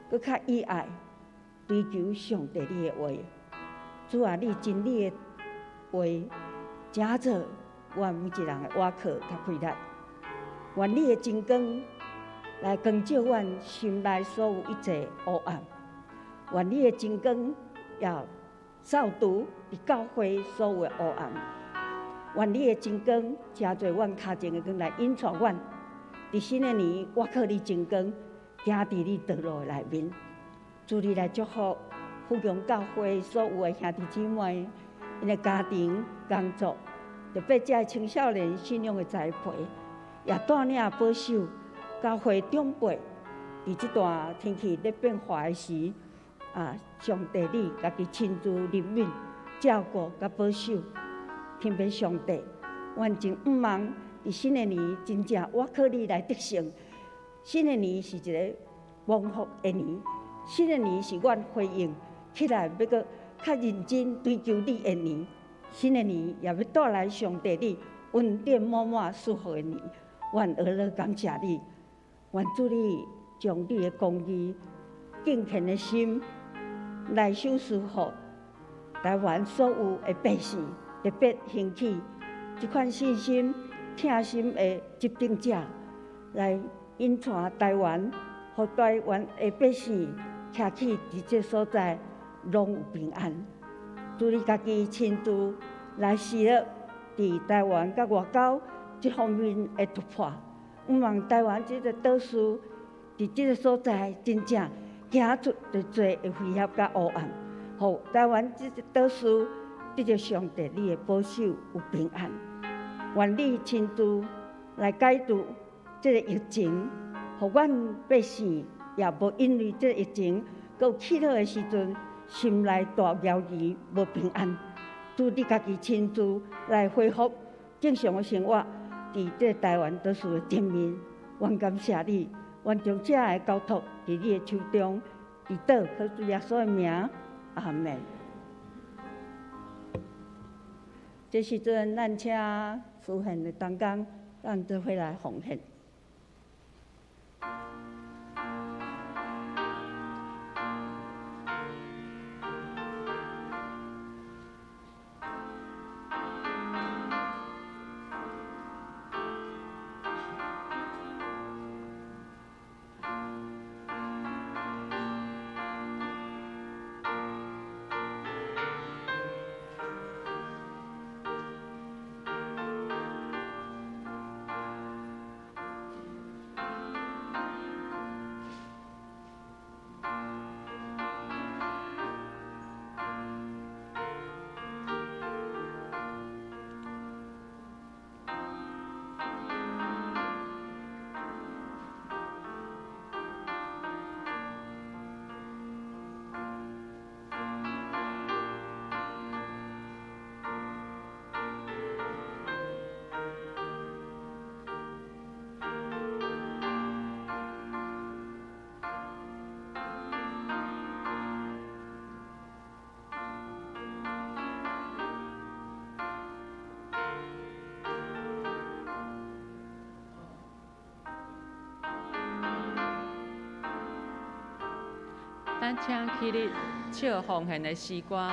阁较以爱追求上帝你的话。主啊，你真理的话，成做阮每一人的倚靠佮气力。愿你的真光来光照阮心内所有一切黑暗。愿你的真光也扫除伫教会所有的黑暗。愿你的真光成做阮跤前的光来引带阮。伫新的年，倚靠你真光，行伫你道路的内面。主你来祝福福强教会所有的兄弟姊妹，𪜶的家庭、工作，特别这青少年信仰的栽培，也带领保守教会长辈，伫这段天气咧变化的时，啊，上帝你家己亲自怜悯、照顾佮保守，天父上帝，阮真向望伫新的年真正倚靠你来得胜。新的年是一个蒙福的年，新的年是阮回应起来欲阁较认真追求你的年。新的年也欲带来上帝你恩典满满赐福的年。阮学乐感谢你，愿主你将你的公义、敬虔的心来赏赐予台湾所有的百姓，特别兴起这款信心、疼心的执政者，来引带台湾，予台湾的百姓徛起伫这所在，拢有平安。主你家己亲自来施落伫台湾佮外交这方面的突破，向望台湾这个岛屿伫这个所在真正行出足济的威胁佮黑暗，予台湾这个岛屿得著上帝你的保守有平安。愿你亲自来解除这个疫情，予阮百姓也无因为这个疫情，阁有祈祷的时阵，心内大犹豫无平安。主你家己亲自来恢复正常的生活，伫这台湾岛屿的人民，阮感谢你，阮将这个交托伫你的手中，祈祷靠主耶稣的名，阿门。这时阵，咱请司献的同工，咱做伙来奉献。请起立，唱奉献的诗歌。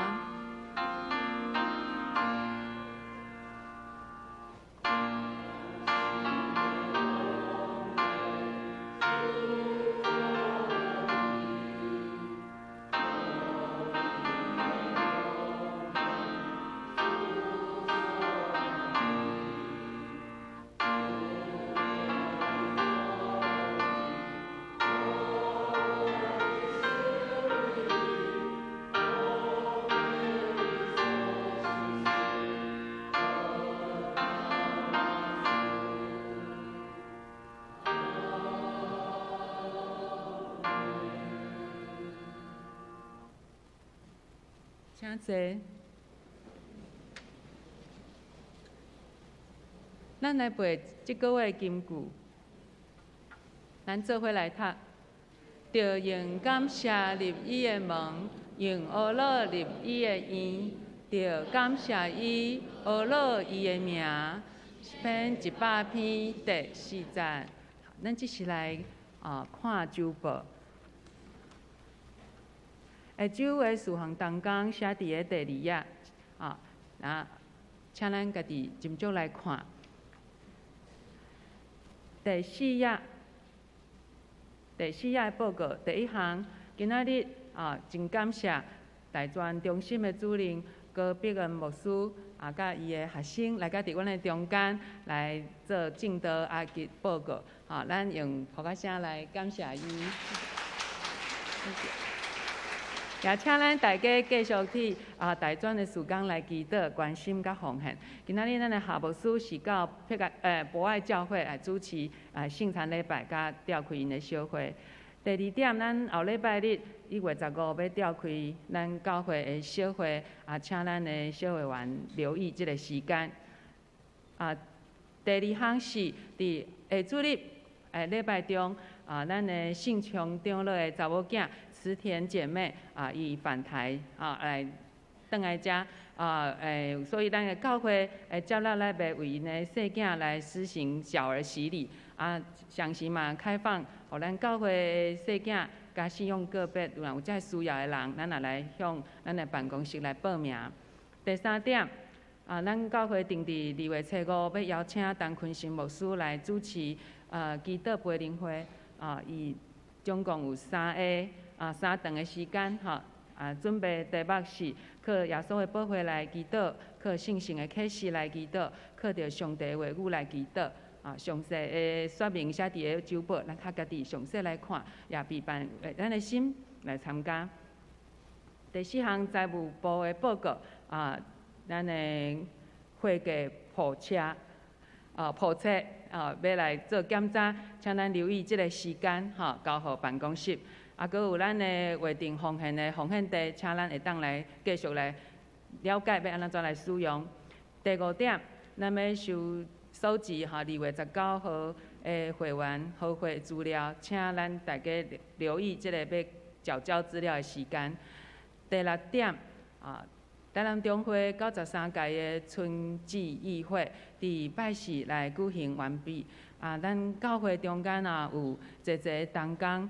请坐。咱来背这个月的金句，咱做伙来读。著用感谢入伊的门，用呵咾入伊的院，著感谢伊，呵咾伊的名。诗篇100篇第四节。咱这是来看周报。下周的事项同工写伫个第二页，啊，请咱家己斟酌来看。第四页，第四页的报告第一项，今仔日啊，真感谢大专中心的主任高碧恩牧师啊，佮伊的学生来佮伫阮的中间来做证道啊及报告，咱用噗仔声来感谢伊。谢谢。也请咱大家继续替大专的事工来祈祷、关心佮奉献。今仔日咱的夏牧师是到博爱教会来主持圣餐礼拜，佮召开𪜶的小会。第二点，咱后礼拜日1月15欲召开咱教会的小会，请咱的小会员留意这个时间。第二项是伫下主日礼拜中，咱的信琼长老的查某囝慈田姐妹伊返台来转来遮所以咱的教会会接落来欲为𪜶的细囝来施行小儿洗礼，同时嘛开放，予咱教会的细囝佮信仰个别，有人有这需要的人，咱也来向咱的办公室来报名。第三点，咱教会定伫2月初5欲邀请陈坤成牧师来主持祈祷培灵会，伊总共有三个三顿的时间吼，准备题目是靠耶稣的宝血来祈祷，靠圣神的启示来祈祷，靠著上帝的话语来祈祷。详细的说明写伫个周报，咱较家己详细来看，也备办咱的心来参加。第四项财务部的报告，咱的会计簿册，簿册欲来做检查，请咱留意这个时间，交予办公室。阁有咱的画定奉献的奉献地，请咱会当来继续来了解欲按怎来使用。第五点，咱欲收集2月19号的会员好会资料，请咱大家留意这个欲缴交资料的时间。第六点，台南中会93届的春季议会伫拜四来举行完毕。咱教会中间有济济同工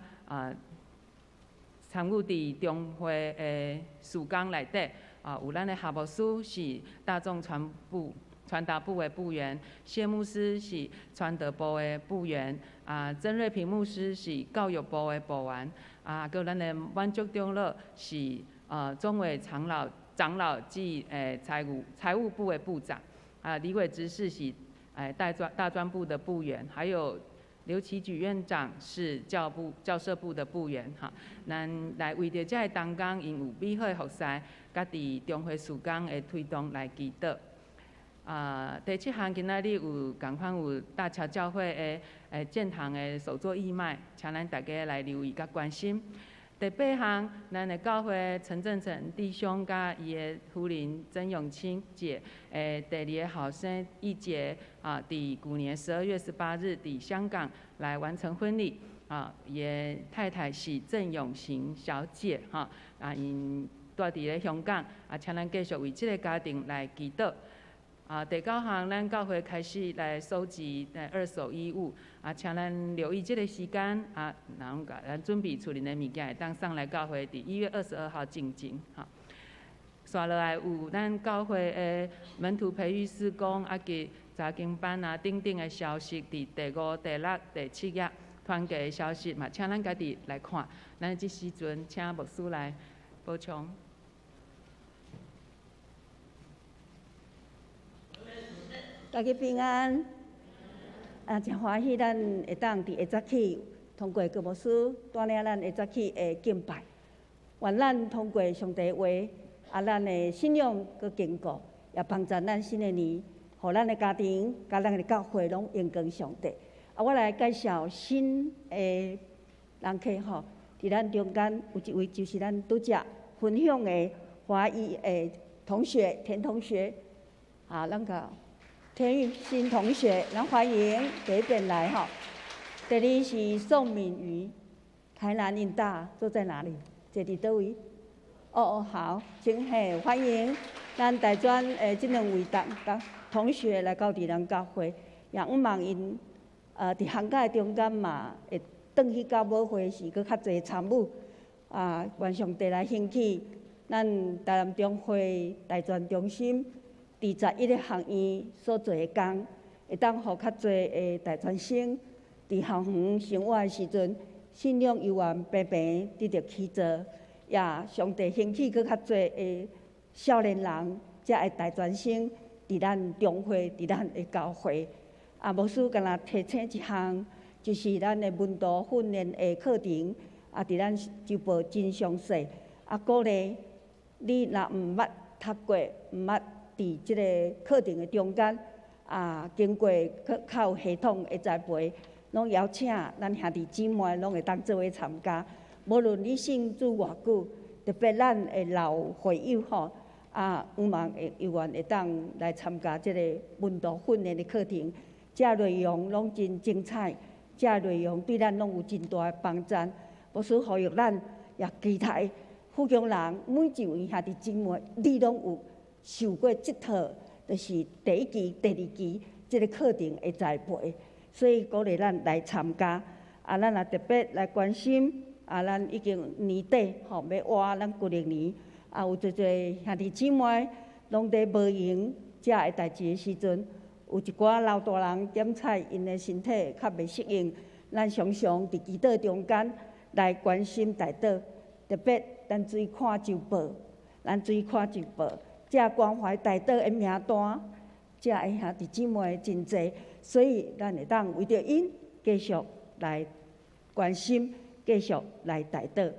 参与伫中会的事工内底，有咱的夏牧师是大众传达部的部员，谢牧师是传道部的部员，曾瑞平牧师是教育部的部员，阁有咱的满足长老是中伟长老暨财务部的部长，李伟执事是大专部的部员，还有刘启举院长是教社部的部员，咱来为著这个同工，𪜶有美好的服侍，佮伫中会事工的推动来祈祷。第七项今仔日有仝款有大桥教会的建堂的首座义卖，请咱大家来留意佮关心。第八项，咱的教会陈正成弟兄佮伊的夫人曾永清姐的第二个后生一姐伫旧年12月18日伫香港来完成婚礼。伊的太太是郑永行小姐，𪜶住伫咧香港，请咱继续为这个家庭来祈祷。啊，第九项，咱教會開始來收集二手衣物，啊，請咱留意這个時間，啊，然後共咱準備厝裡的物件會當送來教會，佇1月22號進前，吼。紲落來有咱教會的門徒培育事工，啊及查經班啊等等的消息，佇第五、第六、第七頁團契的消息嘛，請咱家己來看。咱這時陣請牧師來補充。大家平安，啊，真歡喜咱會當佇下早起通過郭牧師帶領咱下早起的敬拜，願咱通過上帝話，啊，咱的信仰閣堅固，也幫助咱新的年，予咱的家庭、佮咱的教會攏榮光上帝。啊，我來介紹新的人客吼，佇咱中間有一位就是咱拄才分享的華裔的同學田同學，啊，咱個。田玉新同學，咱歡迎這邊來吼。第二是宋敏瑜，台南應大坐在哪裡？坐佇佗位？哦哦好，真嘿歡迎咱大專的這兩位同同學來到佇咱教會，也向望𪜶佇寒假中間嘛會轉去到母會時，閣較濟參與。啊，願上帝來興起咱台南中會大專中心。佇11个學院所做的工，會當予較濟的大專生佇校園生活的時陣，信仰猶原平平得著起造，也上帝興起閣較濟的少年人，遮的大專生佇咱中會，佇咱的教會。啊，牧師敢若提醒一項，就是咱的門徒訓練的課程，啊，佇咱週報真詳細。啊，鼓勵你若毋捌讀過，毋捌。佇這个課程的中間，啊，經過較較有系統的栽培，攏邀請咱兄弟姊妹攏會當做伙參加。無論你信主偌久，特別咱的老會友吼，啊，向望會有緣會當來參加這个門徒訓練的課程，這內容攏真精彩，這內容對咱攏有真大的幫助。牧師呼籲咱，也期待福強人每一位兄弟姊妹，你攏有受過這套，就是第一期、第二期這个課程的栽培，所以鼓勵咱來參加。啊，咱也特別來關心，啊，咱已經年底吼欲倚咱舊曆年，啊，有濟濟兄弟姊妹攏佇無閒遮个代誌的時陣，有一寡老大人點菜，𪜶的身體較袂適應，咱常常佇祈禱中間來關心代禱，特別咱注意看週報，咱注意看週報。這關懷代禱的名單，這个兄弟姊妹真濟，所以咱會當為著𪜶繼續來關心，繼續來代禱。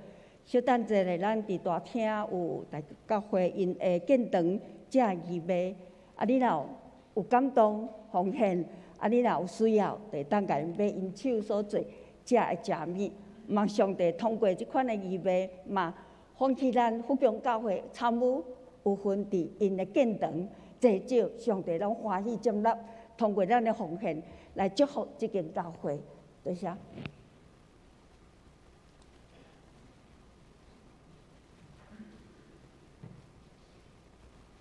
小等者咧，咱佇大廳有大教會𪜶的建堂這義賣，啊，你若有感動奉獻，啊，你若有需要，就會當共𪜶買𪜶手所做這个食物。望上帝通過這款的義賣，嘛放棄咱福強教會參與。有份佇𪜶的建堂，濟少上帝攏歡喜接納，通過咱的奉獻來祝福這間教會。多謝。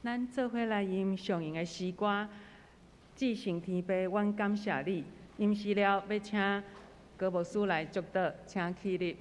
咱做伙來吟上用的詩歌，《至聖天父，阮感謝你》。吟詩了，欲請高牧師來祝禱，請起立。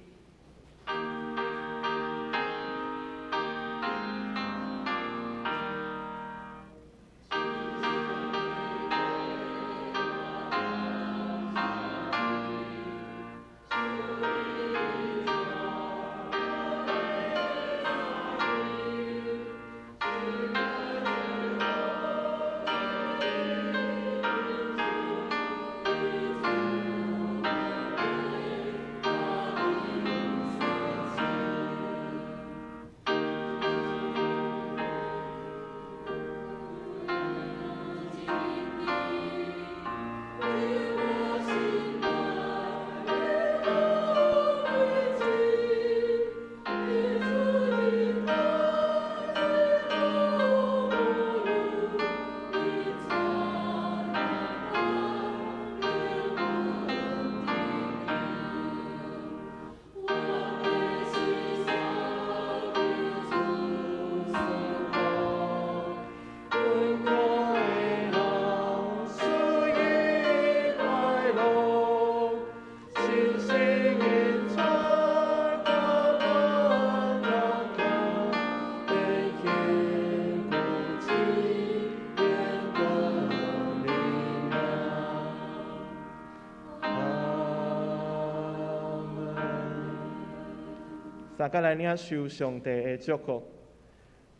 相佮来领受上帝的祝福。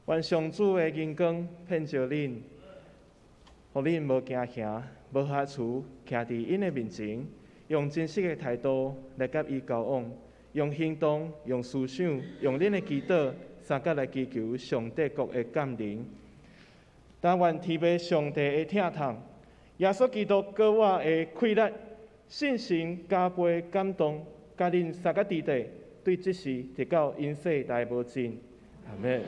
愿上主的荣光遍照恁，予恁无惊吓、无瑕疵，徛伫𪜶的面前，用真实的态度来佮伊交往，用行动、用思想、用恁的祈祷，相佮来祈求上帝国的降临。但愿天父上帝的疼痛，耶稣基督阁我的气力，圣神加倍感动，佮恁三个弟弟，对这时直到永世代无尽。阿们。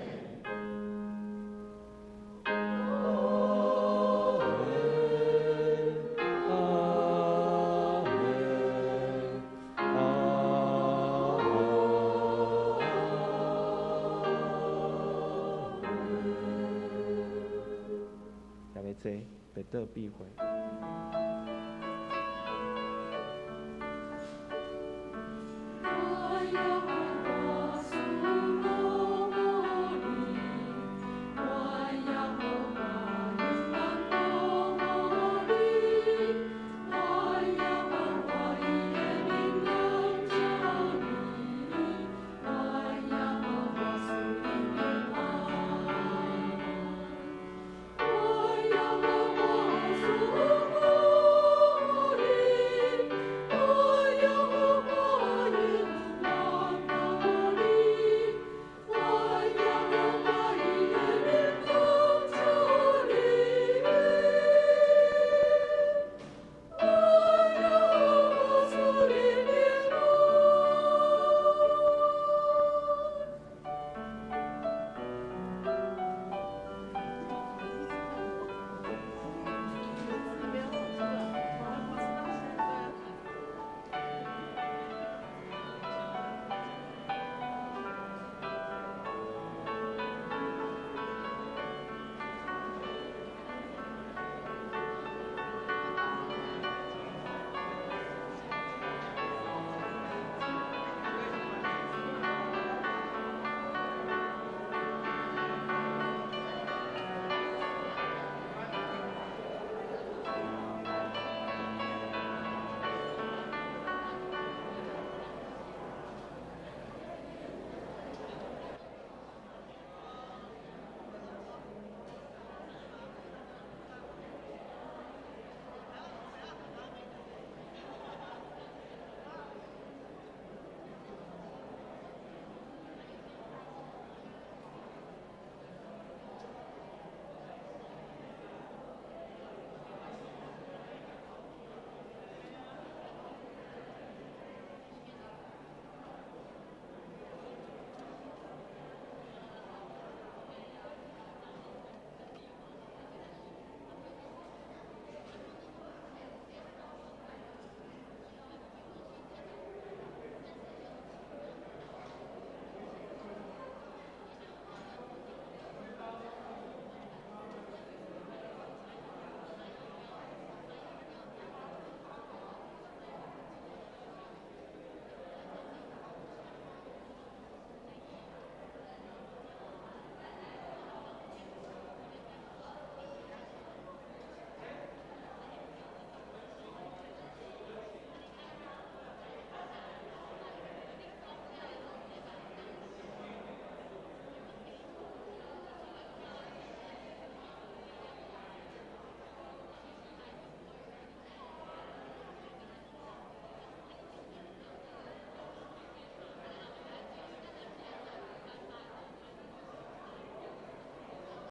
别得避讳。我有。